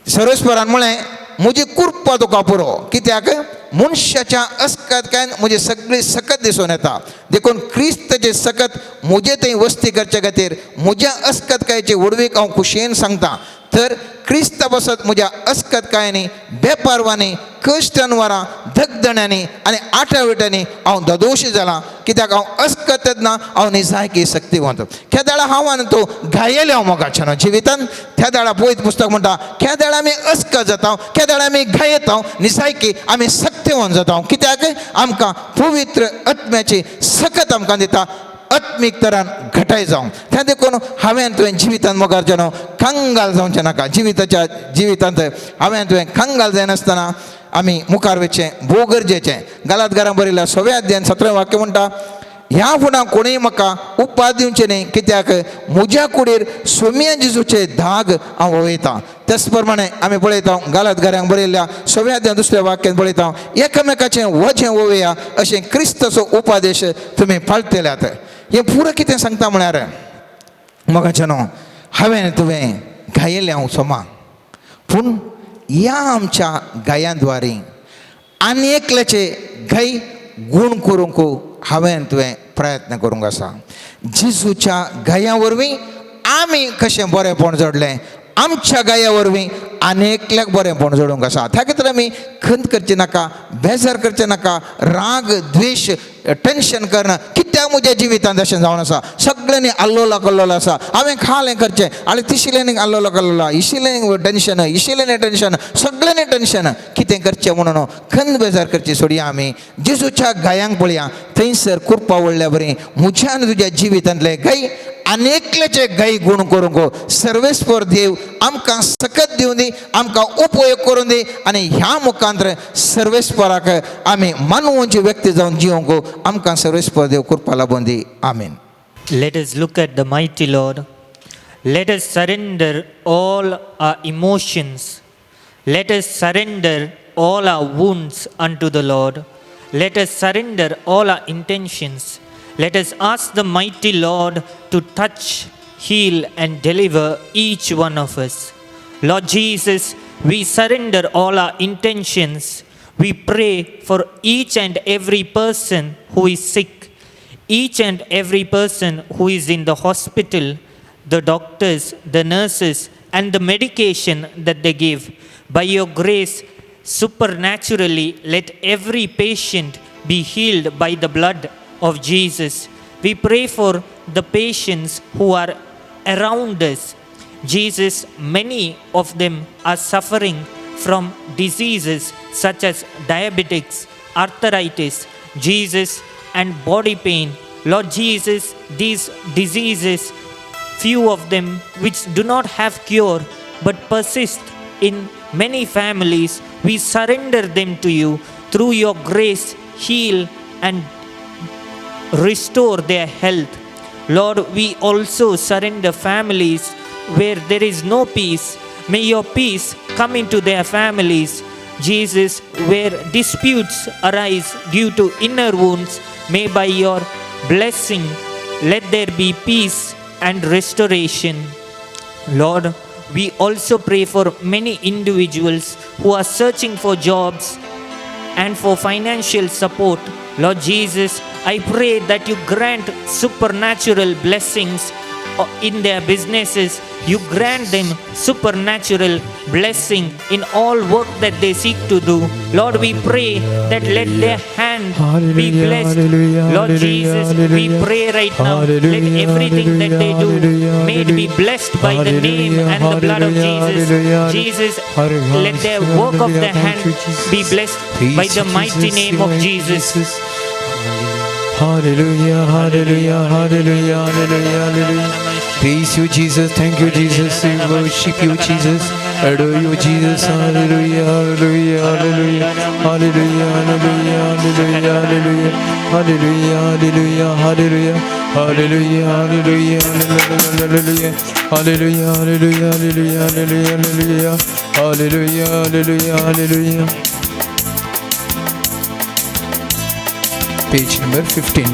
सर्वेस्परान म्हळें म्हजी कुरपा तुका पुरो, कित्याक मनशाच्या अस्कत काय म्हजी सगळी सकत दिसून येता. देखून क्रिस्ताचे सकत म्हजे थंय वस्ती करचे खातीर म्हज्या अस्कत कायची व्हडवीक हांव खुशयेन सांगता. तर क्रिस्ता बसत म्हज्या अस्कत कायांनी बेपारवांनी कश्टान वरां धगधण्यांनी आनी आठाविटांनी हांव ददोशी जाला, कित्याक हांव अस्कत तेन्ना हांव निजायकी शक्तिवंत. केदाळा हांव आनी तो घायेले हांव मोगाचें न्हू जिवितान. त्या दाळा पळयत पुस्तक म्हणटा केदाळा आमी अस्कत जाता, केदाळा आमी घायेता, निजायकी आमी शक्तिवंत जाता, कित्याक आमकां पवित्र आत्म्याची सकत आमकां दिता आत्मीक तरान घटाय जावं. त्या देखून हांवें तुवें जिवितांत मोगाचें न्हू कंगाल जावचें नाका. जिविताच्या जिवितांत हांवें तुवें कंगाल जायनासतना आमी मुखार वचचें भोव गरजेचें. गालात घरां बरयल्या 6व्या अध्यायान 17 वाक्य म्हणटा, ह्या फुडां कोणूय म्हाका उपाद दिवचें न्ही, कित्याक म्हज्या कुडीर सोम्या जेजूचे धाग हांव वळयतां. तेच प्रमाणे आमी पळयता गालात घरांक बरयल्ल्या सव्या दुसऱ्या वाक्यान पळयता, एकामेकाचें वजें वोवया अशें क्रिस्ताचो उपादेश तुमी पाळटल्यात. हें पुरो कितें सांगता म्हळ्यार मोगाचें न्हू, हांवें तुवें गायिल्लें हांव सोमा, पूण ह्या आमच्या गायांद्वारी आनी एकल्याचे गाय गूण करूंक हांवें तुवें प्रयत्न करूंक आसा. जेजूच्या गाया वरवीं आमी कशें बरेंपण जोडलें, आमच्या गाया वरवीं आनी एकल्याक बरेंपण जोडूंक आसा. त्या खातीर आमी खंत करचें नाका, बेजार करचें नाका, राग द्वेश टेंशन करना. कित्याक म्हज्या जिवितांत अशें जावन आसा, सगळ्यांनी आल्लोला कल्लोलो आसा, हांवें खालें करचें आनी तिशिल्यांनी आल्लोलो कल्लोला, इशिल्यांनी टेंशन, इशिल्यांनी टेंशन, सगळ्यांनी टेंशन, कितें करचें म्हणून खंत बेजार करची सोडया. आमी जेजूच्या गायांक पळया, थंयसर कुरपा वडल्या बरी म्हज्या आनी तुज्या जिवितांतले गाय आनी एकल्याचे गाय गूण करूंक सर्वेस्पर देव आमकां सकत दिवं दी, आमकां उपयोग करूं दी आनी ह्या मुखांतर सर्वेस्पराक आमी मानवची व्यक्ती जावन जिवंक आमकां सर्वेस्पर देव कृपा लाबून दी. आमीन.
Let us look at the mighty Lord. Let us surrender all our emotions. Let us surrender all our wounds unto the Lord. Let us surrender all our intentions. Let us ask the mighty Lord to touch, heal, and deliver each one of us. Lord Jesus, we surrender all our intentions. We pray for each and every person who is sick, each and every person who is in the hospital, the doctors, the nurses, and the medication that they give. By your grace, supernaturally, let every patient be healed by the blood of Jesus. We pray for the patients who are around us. Jesus, many of them are suffering from diseases such as diabetics, arthritis, Jesus, and body pain. Lord Jesus, these diseases, few of them which do not have cure but persist in many families, we surrender them to you. Through your grace, heal and restore their health. Lord, we also surrender families where there is no peace. May your peace come into their families. Jesus, where disputes arise due to inner wounds, may by your blessing let there be peace and restoration. Lord, we also pray for many individuals who are searching for jobs and for financial support. Lord Jesus, I pray that you grant supernatural blessings in their businesses. You grant them supernatural blessing in all work that they seek to do. Lord, we pray that let their hand be blessed. Lord Jesus, we pray right now, let everything that they do may it be blessed by the name and the blood of Jesus. Jesus, let their work of their hand be blessed by the mighty name of Jesus.
Hallelujah, hallelujah, hallelujah, hallelujah, hallelujah. Praise you, Jesus. Thank you, Jesus. We worship you, Jesus. Adore you, Jesus. Hallelujah, hallelujah, hallelujah, hallelujah, hallelujah, hallelujah, hallelujah, hallelujah, hallelujah, hallelujah, hallelujah, hallelujah, hallelujah, hallelujah, hallelujah, hallelujah, hallelujah, hallelujah, hallelujah. Page number 15.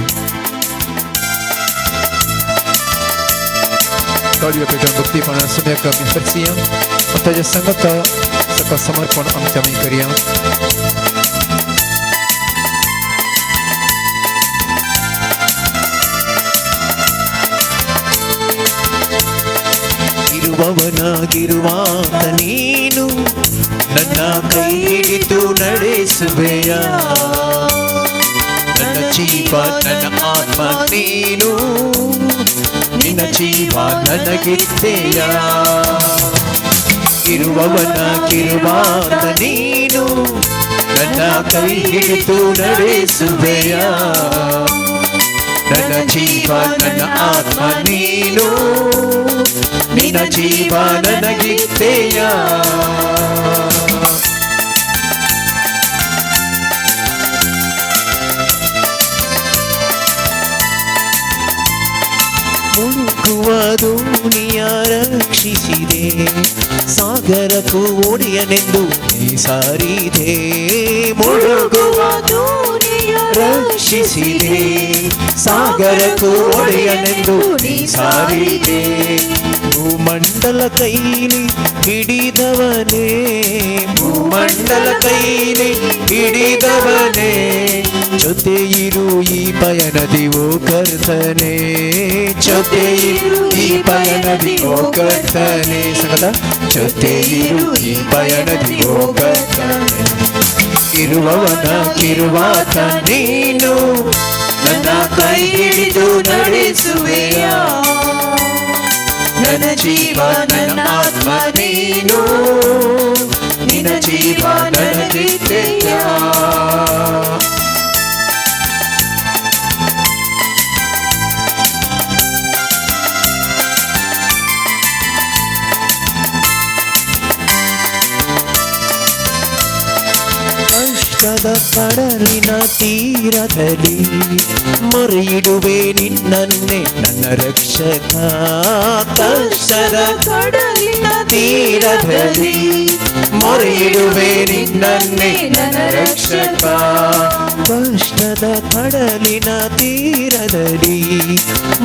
थोडी पेटून भक्तीपणा सम्यक आमी हरसिया ताज्या संगता ताका समर्पण आमचें आमी करया.
ಇರುವವನಾಗಿರುವಾತ ನೀನು ನನ್ನ ಕೈ ಹಿಡಿದು ನಡೆಸುವೆಯ, ನನ್ನ ಜೀವ ನನ್ನ ಆತ್ಮ ನೀನು, ನಿನ್ನ ಜೀವ ನನಗಿತ್ತೆಯ. ಇರುವವನಾಗಿರುವಾತ ನೀನು ನನ್ನ ಕೈ ಹಿಡಿದು ನಡೆಸುವೆಯ, ನನ್ನ ಜೀವ ನನ್ನ ಆತ್ಮ ನೀನು, ನಿನ್ನ ಜೀವ ನನಗಿತ್ತೆಯ. ರಕ್ಷಿಸಿದೆ, ಸಾಗರಕ್ಕೂ ಒಡೆಯನೆಂದು ನೀ ಸಾರಿದೆ. ಮುಳುಗುವ
ದೋಣಿಯ
ರಕ್ಷಿಸಿದೆ, ಸಾಗರಕ್ಕೂ ಒಡೆಯನೆಂದು ನೀ ಸಾರಿದೆ. ಭೂಮಂಡಲ ಕೈಲಿ ಹಿಡಿದವನೇ, ಭೂಮಂಡಲ ಕೈಲಿ ಹಿಡಿದವನೇ, ಜೊತೆ ಇರು ಈ ಪಯಣದಿ ಓ ಕರ್ತನೆ, ಜೊತೆ ಇರು ಈ ಪಯಣದಿ ಓ ಕರ್ತನೆ. ಸಕಲ ಜೊತೆ ಇರು ಈ ಪಯಣದಿ ಓ ಕರ್ತನೆ. ಇರುವವನಾಗಿರುವಾತ ನೀನು, ನನ್ನ ಕೈ ಹಿಡಿದು
ನಡೆಸುವೆಯ. ನನ್ನ ಜೀವ ನನ್ನ ಆತ್ಮ ನೀನು, ನಿನ್ನ ಜೀವ ನನಗಿತ್ತೆಯ.
ಕಷ್ಟದ ಕಡಲಿನ ತೀರದಲ್ಲಿ ಮೊರೆಯಿಡುವೆ ನಿನ್ನನ್ನೇ ನನ್ನ ರಕ್ಷಕ. ಕಷ್ಟದ
ಕಡಲಿನ
ತೀರದಲ್ಲಿ ಮೊರೆಯಿಡುವೆ ನಿನ್ನನ್ನೇ ನನ್ನ ರಕ್ಷಕ. ಕಷ್ಟದ ಕಡಲಿನ ತೀರದಲ್ಲಿ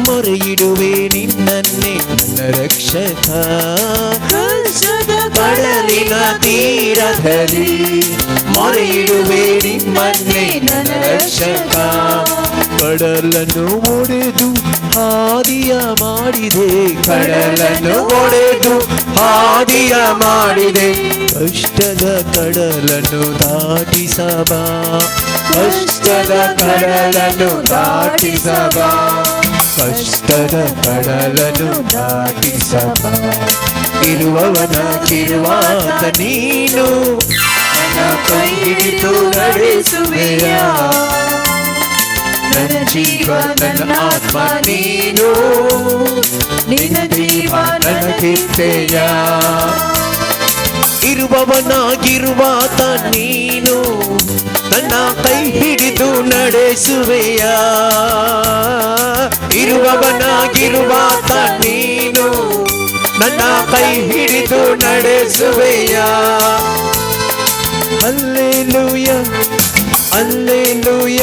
ಮೊರೆಯಿಡುವೆ ನಿನ್ನನ್ನೇ ನನ್ನ ರಕ್ಷಕ.
ಕಷ್ಟದ
ಕಡಲಿನ ತೀರದಲ್ಲಿ ಮೊರೆಯಿಡುವೆ ನಿಮ್ಮನ್ನೇ ನನ್ನ ರಕ್ಷಕ. ಕಡಲನ್ನು ಒಡೆದು ಹಾದಿಯ ಮಾಡಿದೆ, ಕಡಲನ್ನು ಒಡೆದು ಹಾದಿಯ ಮಾಡಿದೆ. ಕಷ್ಟದ ಕಡಲನ್ನು ದಾಟಿಸಬಾ, ಕಷ್ಟದ ಕಡಲನ್ನು ದಾಟಿಸಬಾ, ಕಷ್ಟದ ಕಡಲನ್ನು ದಾಟಿಸಬಾ. ಇರುವವನಾಗಿರುವಾತ ನೀನು, ನನ್ನ ಕೈ ಹಿಡಿದು ನಡೆಸುವೆಯ. ನನ್ನ ಜೀವ ನನ್ನ ಆತ್ಮ ನೀನು,
ನಿನ್ನ ಜೀವ
ನನಗಿತ್ತೆಯ. ಇರುವವನಾಗಿರುವಾತ ನೀನು, ನನ್ನ ಕೈ ಹಿಡಿದು ನಡೆಸುವೆಯ. ಇರುವವನಾಗಿರುವಾತ ನೀನು, ನನ್ನ ಕೈ ಹಿಡಿದು ನಡೆಸುವೆಯ. ಅಲ್ಲೇಲೂಯ, ಅಲ್ಲೇಲೂಯ,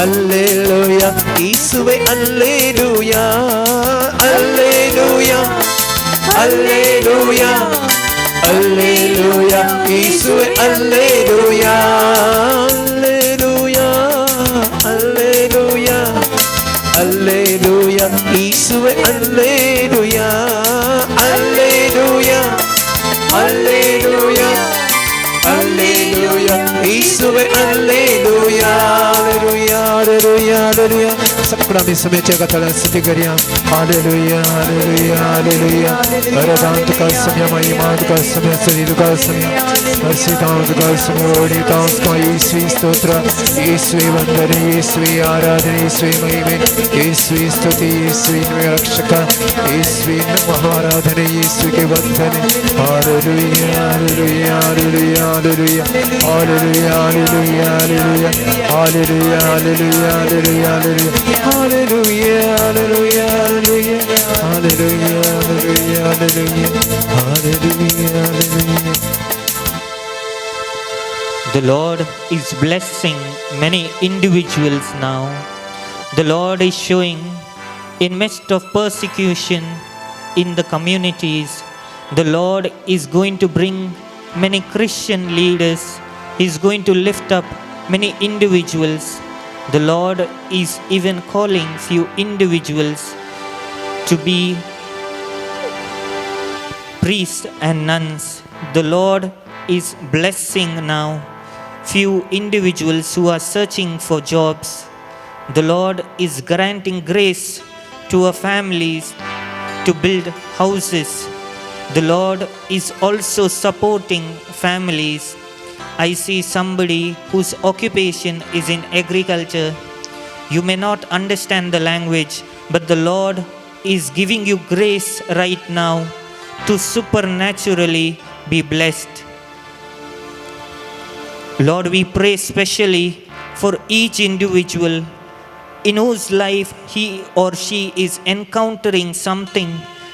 ಅಲ್ಲೇಲೂಯ, ಯೇಸುವೆ ಅಲ್ಲೇಲೂಯ, ಅಲ್ಲೇಲೂಯ, ಅಲ್ಲೇಲೂಯ, ಅಲ್ಲೇಲೂಯ, ಯೇಸುವೆ ಅಲ್ಲೇಲೂಯ, ಅಲ್ಲೇಲೂಯ, ಅಲ್ಲೇಲೂಯ, ಅಲ್ಲೇಲೂಯ, ಯೇಸುವೆ ಅಲ್ಲೇಲೂಯ, ಅಲ್ಲೇಲೂಯ, ಅಲ್ಲೇಲೂಯ, ಅಲ್ಲೇಲೂಯ, ಯೇಸುವೆ ಅಲ್ಲೇಲೂಯ,
हालेलुया हालेलुया हालेलुया। सब आम्ही समयाच्या कथाला स्तुती करूया. Hallelujah hallelujah hallelujah. वरदान तुका समय, महिमा तुका समय, स्तुती तुका समय, हर्षितां तुका समय, ओढितां तुका येशुवी स्तोत्र, येशुवी वंदने, येशुवी आराधने, येशुवी महिमे, येशुवी स्तुती, येशुवी रक्षक, येशुवी महाराधने, येशुवी के वंदने. Hallelujah hallelujah hallelujah hallelujah hallelujah hallelujah hallelujah hallelujah hallelujah hallelujah hallelujah hallelujah hallelujah hallelujah hallelujah hallelujah hallelujah.
The Lord is blessing many individuals now. The Lord is showing in midst of persecution in the communities, the Lord is going to bring many Christian leaders. He is going to lift up many individuals. The Lord is even calling few individuals to be priests and nuns. The Lord is blessing now few individuals who are searching for jobs. The Lord is granting grace to our families to build houses. The Lord is also supporting families. I see somebody whose occupation is in agriculture. You may not understand the language, but the Lord is giving you grace right now to supernaturally be blessed. Lord, we pray specially for each individual in whose life he or she is encountering something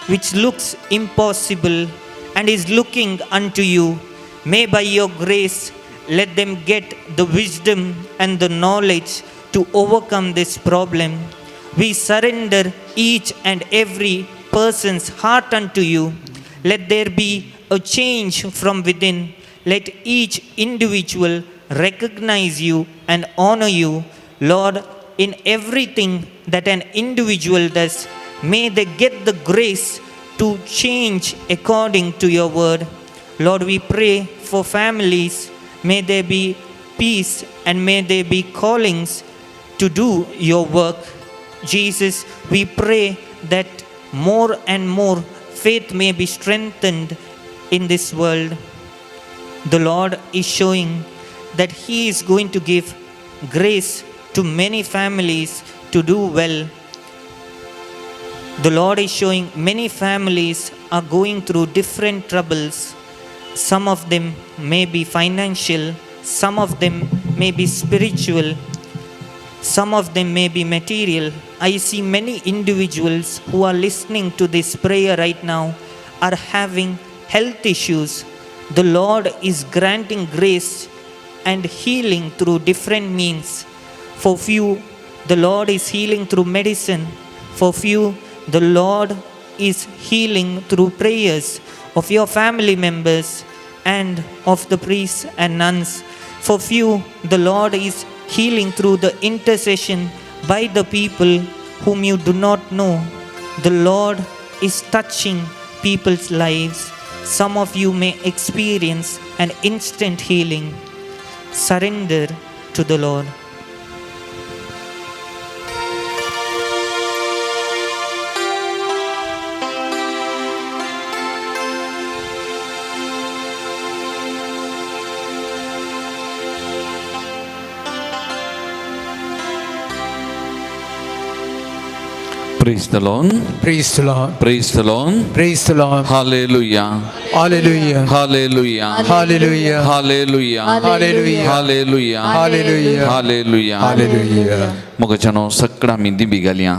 which looks impossible and is looking unto you. May by your grace let them get the wisdom and the knowledge to overcome this problem. We surrender each and every person's heart unto you. Let there be a change from within. Let each individual recognize you and honor you, Lord, in everything that an individual does. May they get the grace to change according to your word. Lord, we pray for families. May there be peace and may there be callings to do your work. Jesus, we pray that more and more faith may be strengthened in this world. The Lord is showing that He is going to give grace to many families to do well. The Lord is showing many families are going through different troubles. Some of them may be financial, some of them may be spiritual, some of them may be material. I see many individuals who are listening to this prayer right now are having health issues. The Lord is granting grace and healing through different means. For few, the Lord is healing through medicine. For few, the Lord is healing through prayers of your family members and of the priests and nuns. For few, the Lord is healing through the intercession by the people whom you do not know. The Lord is touching people's lives. Some of you may experience an instant healing. Surrender to the Lord.
Praise the Lord.
Praise the Lord.
Praise the Lord.
Praise the Lord.
Hallelujah.
Hallelujah.
Hallelujah.
Hallelujah.
Hallelujah.
Hallelujah.
Hallelujah.
Hallelujah.
Hallelujah.
Hallelujah.
मोगाच्यानो सगळं आमी दिंबी घालया.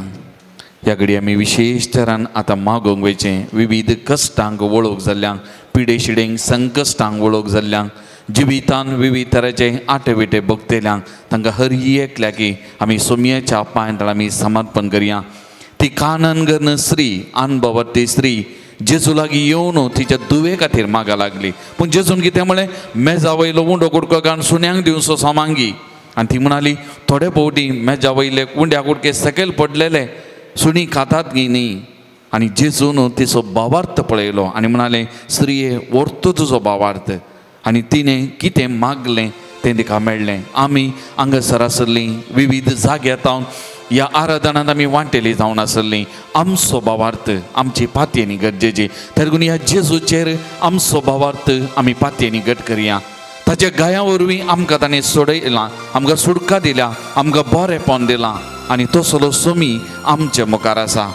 ह्या घडी आमी विशेश तरान आतां मागोवंक वयचें विविध कश्टांक वळख जाल्ल्यांक, पिडे शिडेंक संकश्टांक वळख जाल्ल्यांक, जिवितान विविध तरांचे आटे विटे भोगतेल्यांक, तांकां हर एकल्याकी आमी सोमयेच्या पांय आमी समर्पण करया. ती काननगर्न स्त्री, अनुभवाची स्त्री जेजू लागीं येवन तिच्या दुवे खातीर मागा लागली. पूण जेजून कितें म्हळें, मेजा वयलो उंडो कुडको काडून सुण्यांक दिवचो सामांगी. आनी ती म्हणाली, थोडे फावटी मेजा वयले उंड्या कुडके सकयल पडलेले सुणी खातात गी न्ही. आनी जेजून तिचो भावार्थ पळयलो आनी म्हणाले, स्त्रिये व्हरतो तुजो भावार्थ. आनी तिणें कितें मागलें तें तिका मेळ्ळें. आमी हांगासर आसलीं विविध जाग्यार जावन ह्या आराधनांत आमी वांटेली जावन आसली. आमचो भावार्थ आमची पातयेनी गरजेची. देखून ह्या जेजूचेर आमचो भावार्थ आमी पातयेनी घट करया. ताच्या गाया वरवीं आमकां ताणें सोडयलां, आमकां सुटका दिल्या, आमकां बरेंपण दिलां आनी तसलो सोमी आमचे मुखार आसा.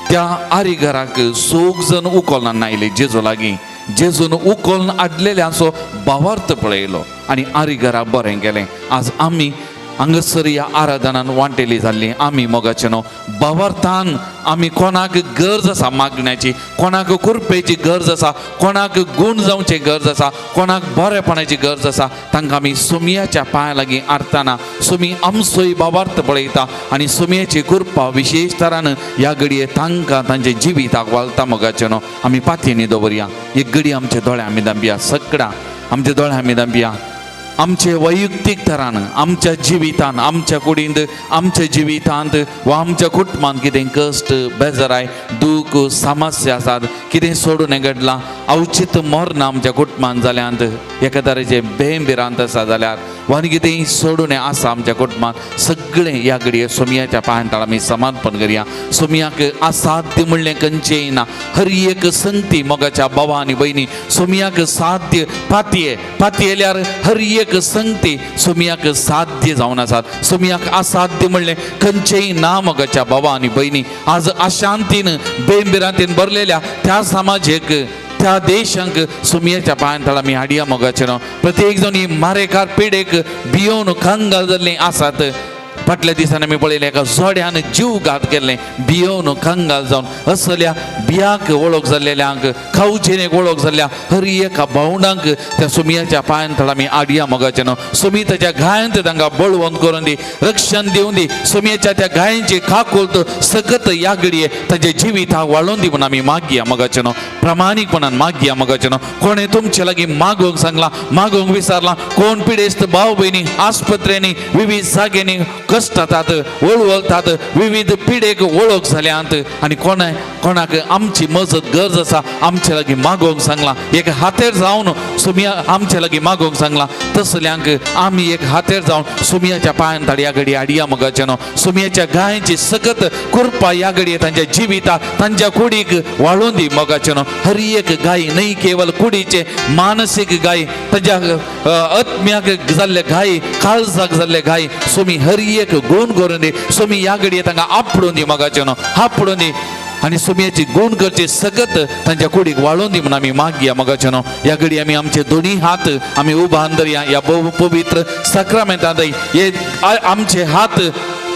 त्या आरिघराक सोग जण उखलून आयले जेजू लागीं. जेजून उखलून हाडलेल्यांचो भावार्थ पळयलो आनी आरिघरा बरें गेलें. आज आमी हांगासर ह्या आराधनान वांटेली जाल्ली. आमी मोगाचे न्हू भावार्थान आमी कोणाक गरज आसा मागण्याची, कोणाक कृपेची गरज आसा, कोणाक गूण जावची गरज आसा, कोणाक बरेपणाची गरज आसा, तांकां आमी सोमयाच्या पांया लागीं हाडटना सोमी आमचोय भावार्थ पळयता आनी सोमयाची कृपा विशेश तरान ह्या घडये तांकां तांच्या जिविताक वालता. मोगाचे न्हू आमी पातयेनी दवरया. एक घडी आमच्या दोळ्या आमी दांपया, सगळ्या आमच्या दोळ्या आमी दांपया. आमचे वैयक्तीक तरान आमच्या जिवितान, आमच्या कुडींत, आमच्या जिवितांत वा आमच्या कुटुंबांत कितें कश्ट, बेजाराय, दूख, समस्या आसात, कितें सोडून घडलां, अवचीत मरण आमच्या कुटुंबांत जाल्यांत, एका तरेचे भंय भिरांत आसा जाल्यार वा आनी कितें सोडून आसा आमच्या कुटुंबांत, सगळें ह्या घडये सोमयाच्या पांयांत आमी समर्पण करया. सोमयाक असाध्य म्हणलें खंयचेंय ना. हर एक संगती मोगाच्या भावा आनी भयणी सोमयाक साध्य पातये पातयेल्यार हर एक संगती सोमयाक साध्य जावन आसात. सोमयाक असाध्य म्हणलें खंयचेंय ना. मोगाच्या भावा आनी भयणी आज अशांतीन बेंबिरांतीन भरलेल्या त्या समाजेक, त्या देशांक सोमयाच्या पांयांत आमी हाडया. मोगाचे न्हू प्रत्येक जाण ही मारेकार पिडेक भियोवन कंगाल जाल्लीं आसात. फाटल्या दिसांनी आमी पळयलें एका जोड्यान जीव घात केल्लें भियोवन कंगाल जावन असल्या बियाक वळख जाल्लेल्यांक खावचेनेक वळख जाल्ल्या हर एका भावंडांक त्या सुमियाच्या पांयान थळ आमी आडया मोगाचें न्हू. सुमी ताच्या घायांत तांकां बळवंत करून दी, रक्षण दिवन दी. सुमियाच्या त्या घायांची काकुळट सकत ह्या घडये तांच्या जिविताक वाळोवन दी म्हूण आमी मागया मोगाचें न्हू. प्रामाणीकपणान मागया मोगाचें न्हू. कोणें तुमचे लागीं मागोवंक सांगलां, मागोवंक विसरलां, कोण पिडेस्त भाव भयणी आस्पत्र्यांनी विविध जाग्यांनी कश्टातात, वळवळतात, विविध पिडेक वळख जाल्यात आनी कोणा कोणाक आमची मजत गरज आसा आमचे लागीं मागोवंक सांगलां, एक हातेर जावन सुमिया आमचे लागीं मागोवंक सांगलां, तसल्यांक आमी एक हातेर जावन सुमियाच्या पांयान ताडया घडी हाडया मोगाचें न्हू. सुमियाच्या गायांची सकत कृपा ह्या घडये तांच्या जिविताक तांच्या कुडीक वाळोवन दी मोगाचें न्हू. हर एक गाय न्हय केवल कुडीचे मानसीक गाय, तांच्या आत्म्याक जाल्ले गाय, काळजाक जाल्ले गाय, सुमी हर एक गुण करून दी. सुमी ह्या घडये तांकां आपडून दी मोगाचें न्हू, आपडून दी आनी सुमियाची गुण करची सकत तांच्या कुडीक वाळोवन दी म्हूण आमी मागया मोगाचें न्हू. ह्या घडी आमी आमचे दोनी हात आमी उबान धरया ह्या भोव पवित्र साक्रामेंतांत. हे आमचे हात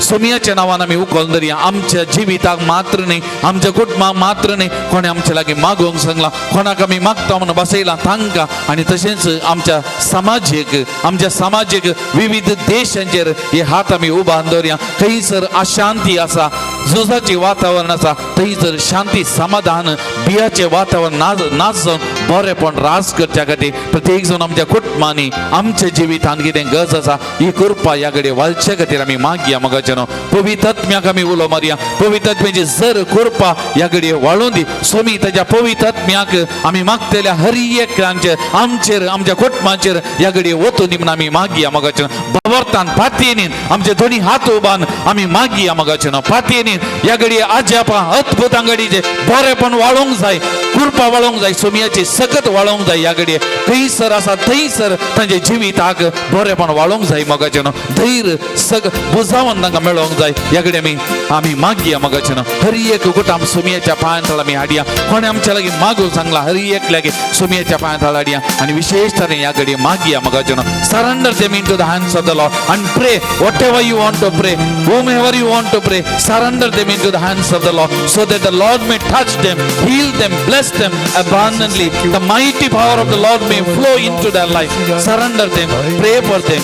सुमियाच्या नांवान आमी उखलून धरया. आमच्या जिविताक मात्र न्हय, आमच्या कुटुंबाक मात्र न्हय, कोणें आमचे लागीं मागोवंक सांगलां, कोणाक आमी मागता म्हणून बसयलां तांकां आनी तशेंच आमच्या समाजीक आमच्या समाजीक विविध देशांचेर हे हात आमी उबान दवरया. थंयसर अशांती आसा, झुजाचें वातावरण आसा, थंयसर शांती समाधान बियाचें वातावरण नाच नाच जावन बरेपण राज करच्या खातीर प्रत्येक जावन आमच्या कुटुंबांनी आमच्या जिवितांत कितें गरज आसा ही कृपा ह्या कडेन वालचे खातीर आमी मागया मोगाचें न्हू. पवित्र आमी उलो मारया, पवित्र जर कृपा ह्या घडये वाळोवन दी. स्वामी ताच्या पवित्र आत्म्याक आमी मागतल्या हर एकल्याचेर आमचेर आमच्या कुटुंबाचेर ह्या घडये वतून दी म्हूण आमी मागया मोगाचें न्हू. बाबरतान पातयेनीन आमचे दोनी हात उबान आमी मागया मोगाचें न्हू. पातयेनीन ह्या घडये आज्यापा अद्भुतां घडीचे बरेपण वाळोवंक जाय, कृपा वाळोवंक जाय, सोमियाची सकत वाळोवंक जाय. ह्या घडये थंयसर आसा थंयसर तांच्या जिविताक बरेपण वाळोवंक जाय मोगाचें न्हू. धैर्य सग बुजावन तांकां मेळोवंक जाय. ह्या कडेन आमी आमी मागया मोगाचें न्हू. हर एक कुटाम सुमियाच्या पांयां थळ आमी हाडया. कोणें आमच्या लागीं मागूंक सांगलां हर एक लागीं सुमियाच्या पांयां थळ हाडया आनी विशेश तरेन ह्या कडेन मागया मोगाचें न्हू. Surrender them into the hands of the Lord and pray whatever you want to pray, whomever you want to pray, surrender them into the hands of the Lord so that the Lord may touch them, heal them, bless them abundantly. The mighty power of the Lord may flow into their life. Surrender them, pray for them.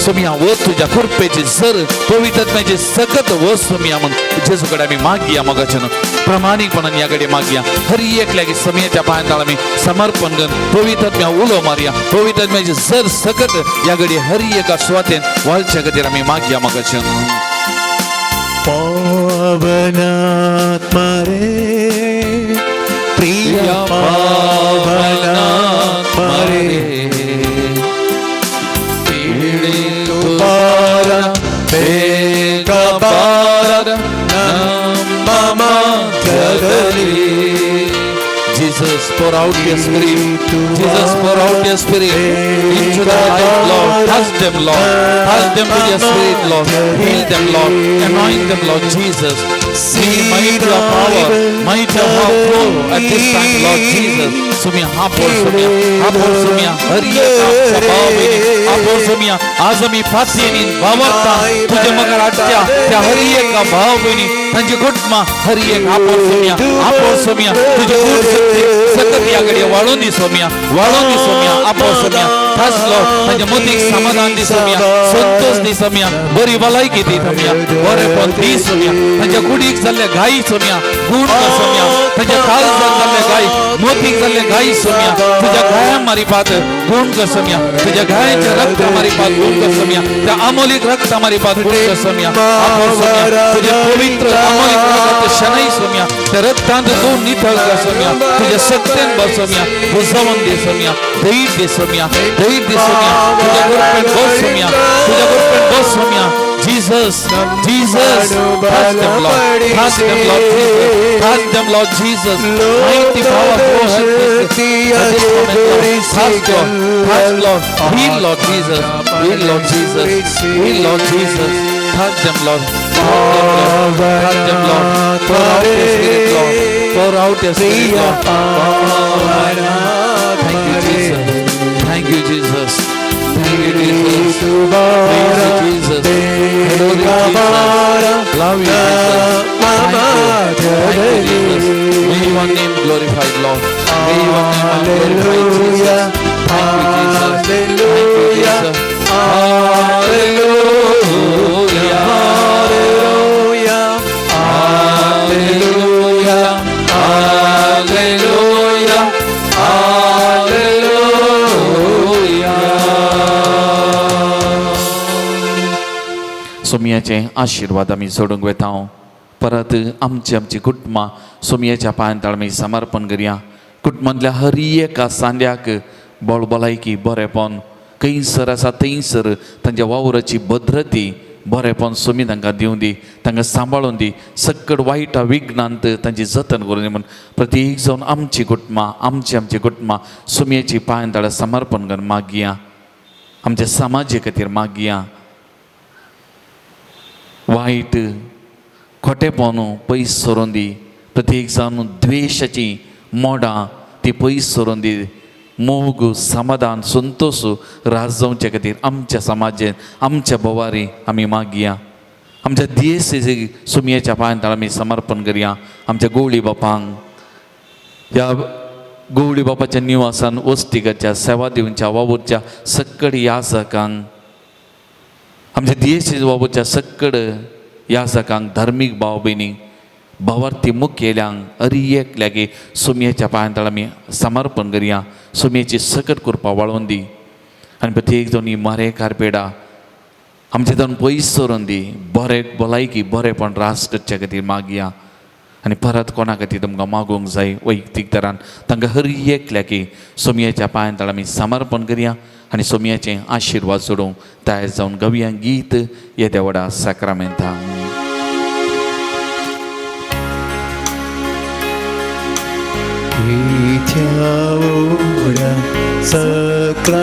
सुमिया वो तुझ्या कृपेची जर पवित्रत्म्याची सकत वो सुमिया म्हूण जेजू कडेन आमी मागया मोगाचें न्हू. प्रामाणीकपणान ह्या कडेन मागया. हर एकल्याक समियाच्या पांयां तळ आमी समर्पण करून पवित्रत्म्या उलो मारया. पवित्रत्म्याची जर सकत ह्या घडये हर एका सुवातेन वालच्या खातीर आमी मागया मोगाचें न्हू.
पावनात्मा रे प्रिय पावनात्मा रे
Jesus, pour out your spirit. Jesus, pour out your spirit into their life, Lord. Touch them, Lord. Touch them with your spirit, Lord. Heal them, Lord. Anoint them, Lord Jesus. See mighty your power, mighty your power flow at this time, Lord Jesus. Sumia, हापोर सुमिया, हापोर सुमिया, हर एक आमच्या भाव-भयणी, हापोर सुमिया, आज आमी फातयेनी वावरता तुझ्या मगर हाडच्या त्या हर एका भाव-भयणी तांची कुटुंबां हर एक हापोर सुमिया, हापोर सुमिया, तुझे गुण शक्ती सकत ह्या घडये वाळोवन दी सोमिया, वाळोवन दी सोमिया, हापोर सोमिया, खास लोक तांच्या मतीक समाधान दी सोमिया, संतोष दी सोमिया, बरी भलायकी दी सोमिया, बरेपण दी सोमिया, तांच्या कुडीक जाल्ले घाई सोमिया, गुण कर सोमिया, तांच्या काळजाक जाल्ले घाई, मोतीक जाल्ले घाई सोमिया, तुझ्या घाया मारिपात गुण कर सोमिया, तुझ्या घायांच्या रक्त मारिपात गुण कर सोमिया, त्या अमोलिक रक्त मारिपात गुण कर सोमिया, हापोर सोमिया, तुझे पवित्र अमोलिक रक्त शनई सोमिया, त्या रक्तांत तूं नितळ कर सोमिया, तुझ्या सत्तेन भर सोमिया, बुजावन दे सोमिया, धैर्य दे सोमिया, धैर्य दे सोमिया, तुझ्या कृपेन बस सोमिया, तुझ्या कृपेन बस सोमिया. Jesus, Jesus, touch them, Lord. Touch them, Lord Jesus. Touch them, Lord Jesus. Mighty power flow at this moment, Lord. Touch, Lord. Touch, Lord. Heal, Lord Jesus. Heal, Lord Jesus. Heal, Lord Jesus. Touch them, Lord. Touch them, Lord. Touch them, Lord. Pour out your spirit, Lord. Pour out your spirit, Lord. Thank you, Jesus. Thank you, Jesus. Thank you, Jesus. Praise you, Jesus. Glory
Hallelujah, hallelujah, hallelujah, hallelujah, hallelujah, hallelujah.
सोमयाचे आशिर्वाद आमी सोडूंक वेता. परत आमची आमची कुटुंबां सोमयाच्या पांयांत आमी समर्पण करया. कुटुंबांतल्या हर एका सांद्याक बळ भलायकी बरेपण खंयसर आसा थंयसर तांच्या वावराची भद्रती बरेपण सोमी तांकां दिवं दी, तांकां सांबाळून दी, सक्कड वायटा विघ्नांत तांची जतन करून दी म्हूण प्रत्येक जावन आमची कुटुंबां आमची आमची कुटुंबां सोमयेची पांयांत समर्पण करून मागया. आमच्या समाजे खातीर मागया. वायट खोटेपण पयस सरून दी. प्रत्येक जावन द्वेशाची मोडां ती पयस सरून दी. मोग समाधान संतोश राज जावचे खातीर आमच्या समाजेन आमच्या भोवारी आमी मागया. आमच्या देश सुमयेच्या पांयांत आमी समर्पण करया. आमच्या गवळी बापांक ह्या गवळी बापाच्या निवासान वस्तिकाच्या सेवा दिवच्या वावुरच्या सक्कड यासकांक आमच्या देश वावुरच्या सक्कड यासकांक धार्मीक भाव भयणींक भावार्थी मुखेल्यांक अरी एकल्यागे सुमयेच्या पांयांत आमी समर्पण करया. सुमयेची सकट कृपा वाळोवन दी आनी प्रत्येक जावन ही मारेकार पेडा आमचे जावन पयस सरून दी. बरें भलायकी बरेंपण रास करचे खातीर मागया. आनी परत कोणा खातीर तुमकां मागूंक जाय वैयक्तीक तरान तांकां हर एकल्याकी सोमयेच्या पांयांत आमी समर्पण करया आनी सोमयेचे आशिर्वाद सोडूंक तयार जावन गवया गीत येद्या व्हडा साक्रामेंताक.
इथ्या सक्रामेंता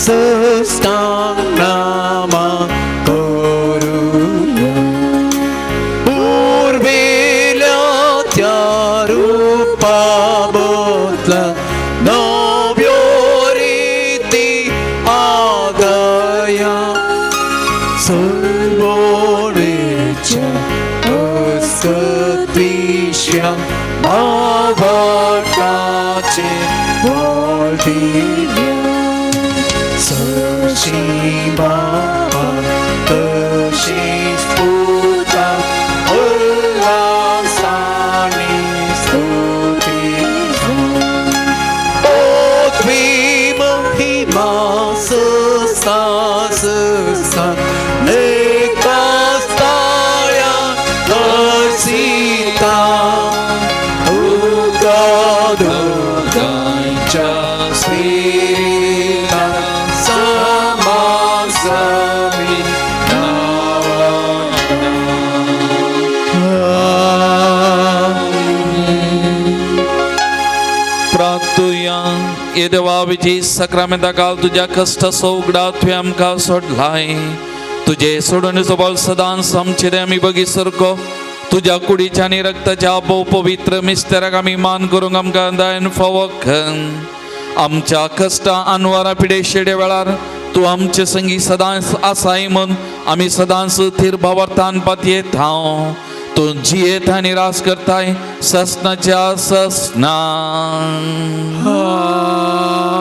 सस्तांग नामा करूया. पुर्विल्या त्या रूपा बदला नव्यो रीती आगया. सर्वोणेच्या अस्कत्विश्या मावटाचे बोलदिल्या. सशी बाबा तशीच पुता उल्हासाने स्तुती पृथ्वी महिमा ससा ससा एकाच ताळ्या दर्शिता. दोघांच्या स्पिरिता समाजामी
प्रार्थुया. ये देवा विजी सक्रामेंता काल तुज्या कश्ट सौगडा तुवें आमकां सोडलाय. तुजे सोडणेचो बळ सदांच आमचे आमी बगी सारको तुज्या कुडीच्या आनी रक्ताच्या भोव पवित्र मिस्तेराक आमी मान करूंक आमकां दायन फावो. आमच्या कश्टा अनवारा पिडे शेडे वेळार तूं आमचे संगी सदांच आसाय म्हूण आमी सदांच थीर भावार्थान पातयेत हांव. तूं जियेत आनी रास करताय ससनाच्या ससना.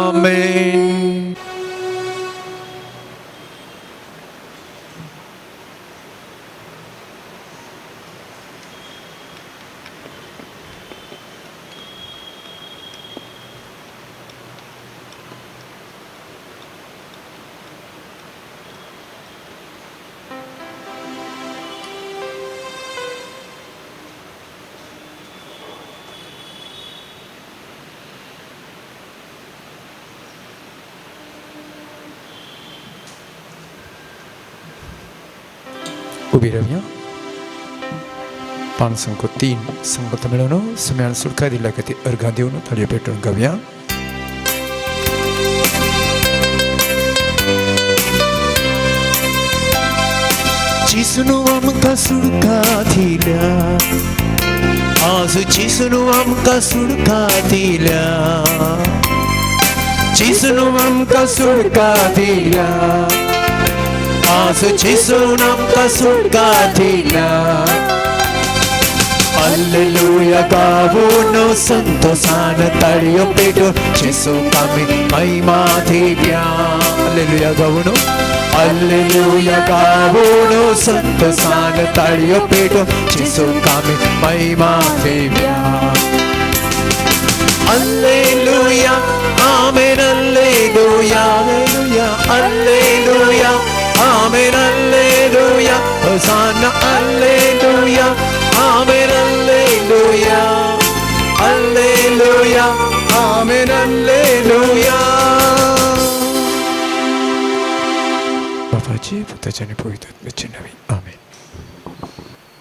आमेन.
उभी रावया. 5 संको 3 संगत मेळोवन सुम्यान सुटका दिल्या खातीर अर्घां दिवन थाळयो पेटोवन गावया.
जिसनु आमकां सुटका दिल्या, आज जिसनु आमकां सुटका दिल्या, जिसनु आमकां सुटका दिल्या, आज जेसून आमकां सुटका दिल्या. Alleluia गावून संतोषान ताळयो पेटो जेसू आमी महिमा दिव्या. अल्लेलुया गावून, अल्लेलुया गावून संतोषान ताळयो पेटो जेसू आमी महिमा Divya. Alleluia, amen, alleluia, alleluia, alleluia, amen, alleluia, hosanna, alleluia, amen, alleluia, alleluia, amen, alleluia. बाबाची, पुताची आणि पवित्र आत्म्याची नावे. आमेन.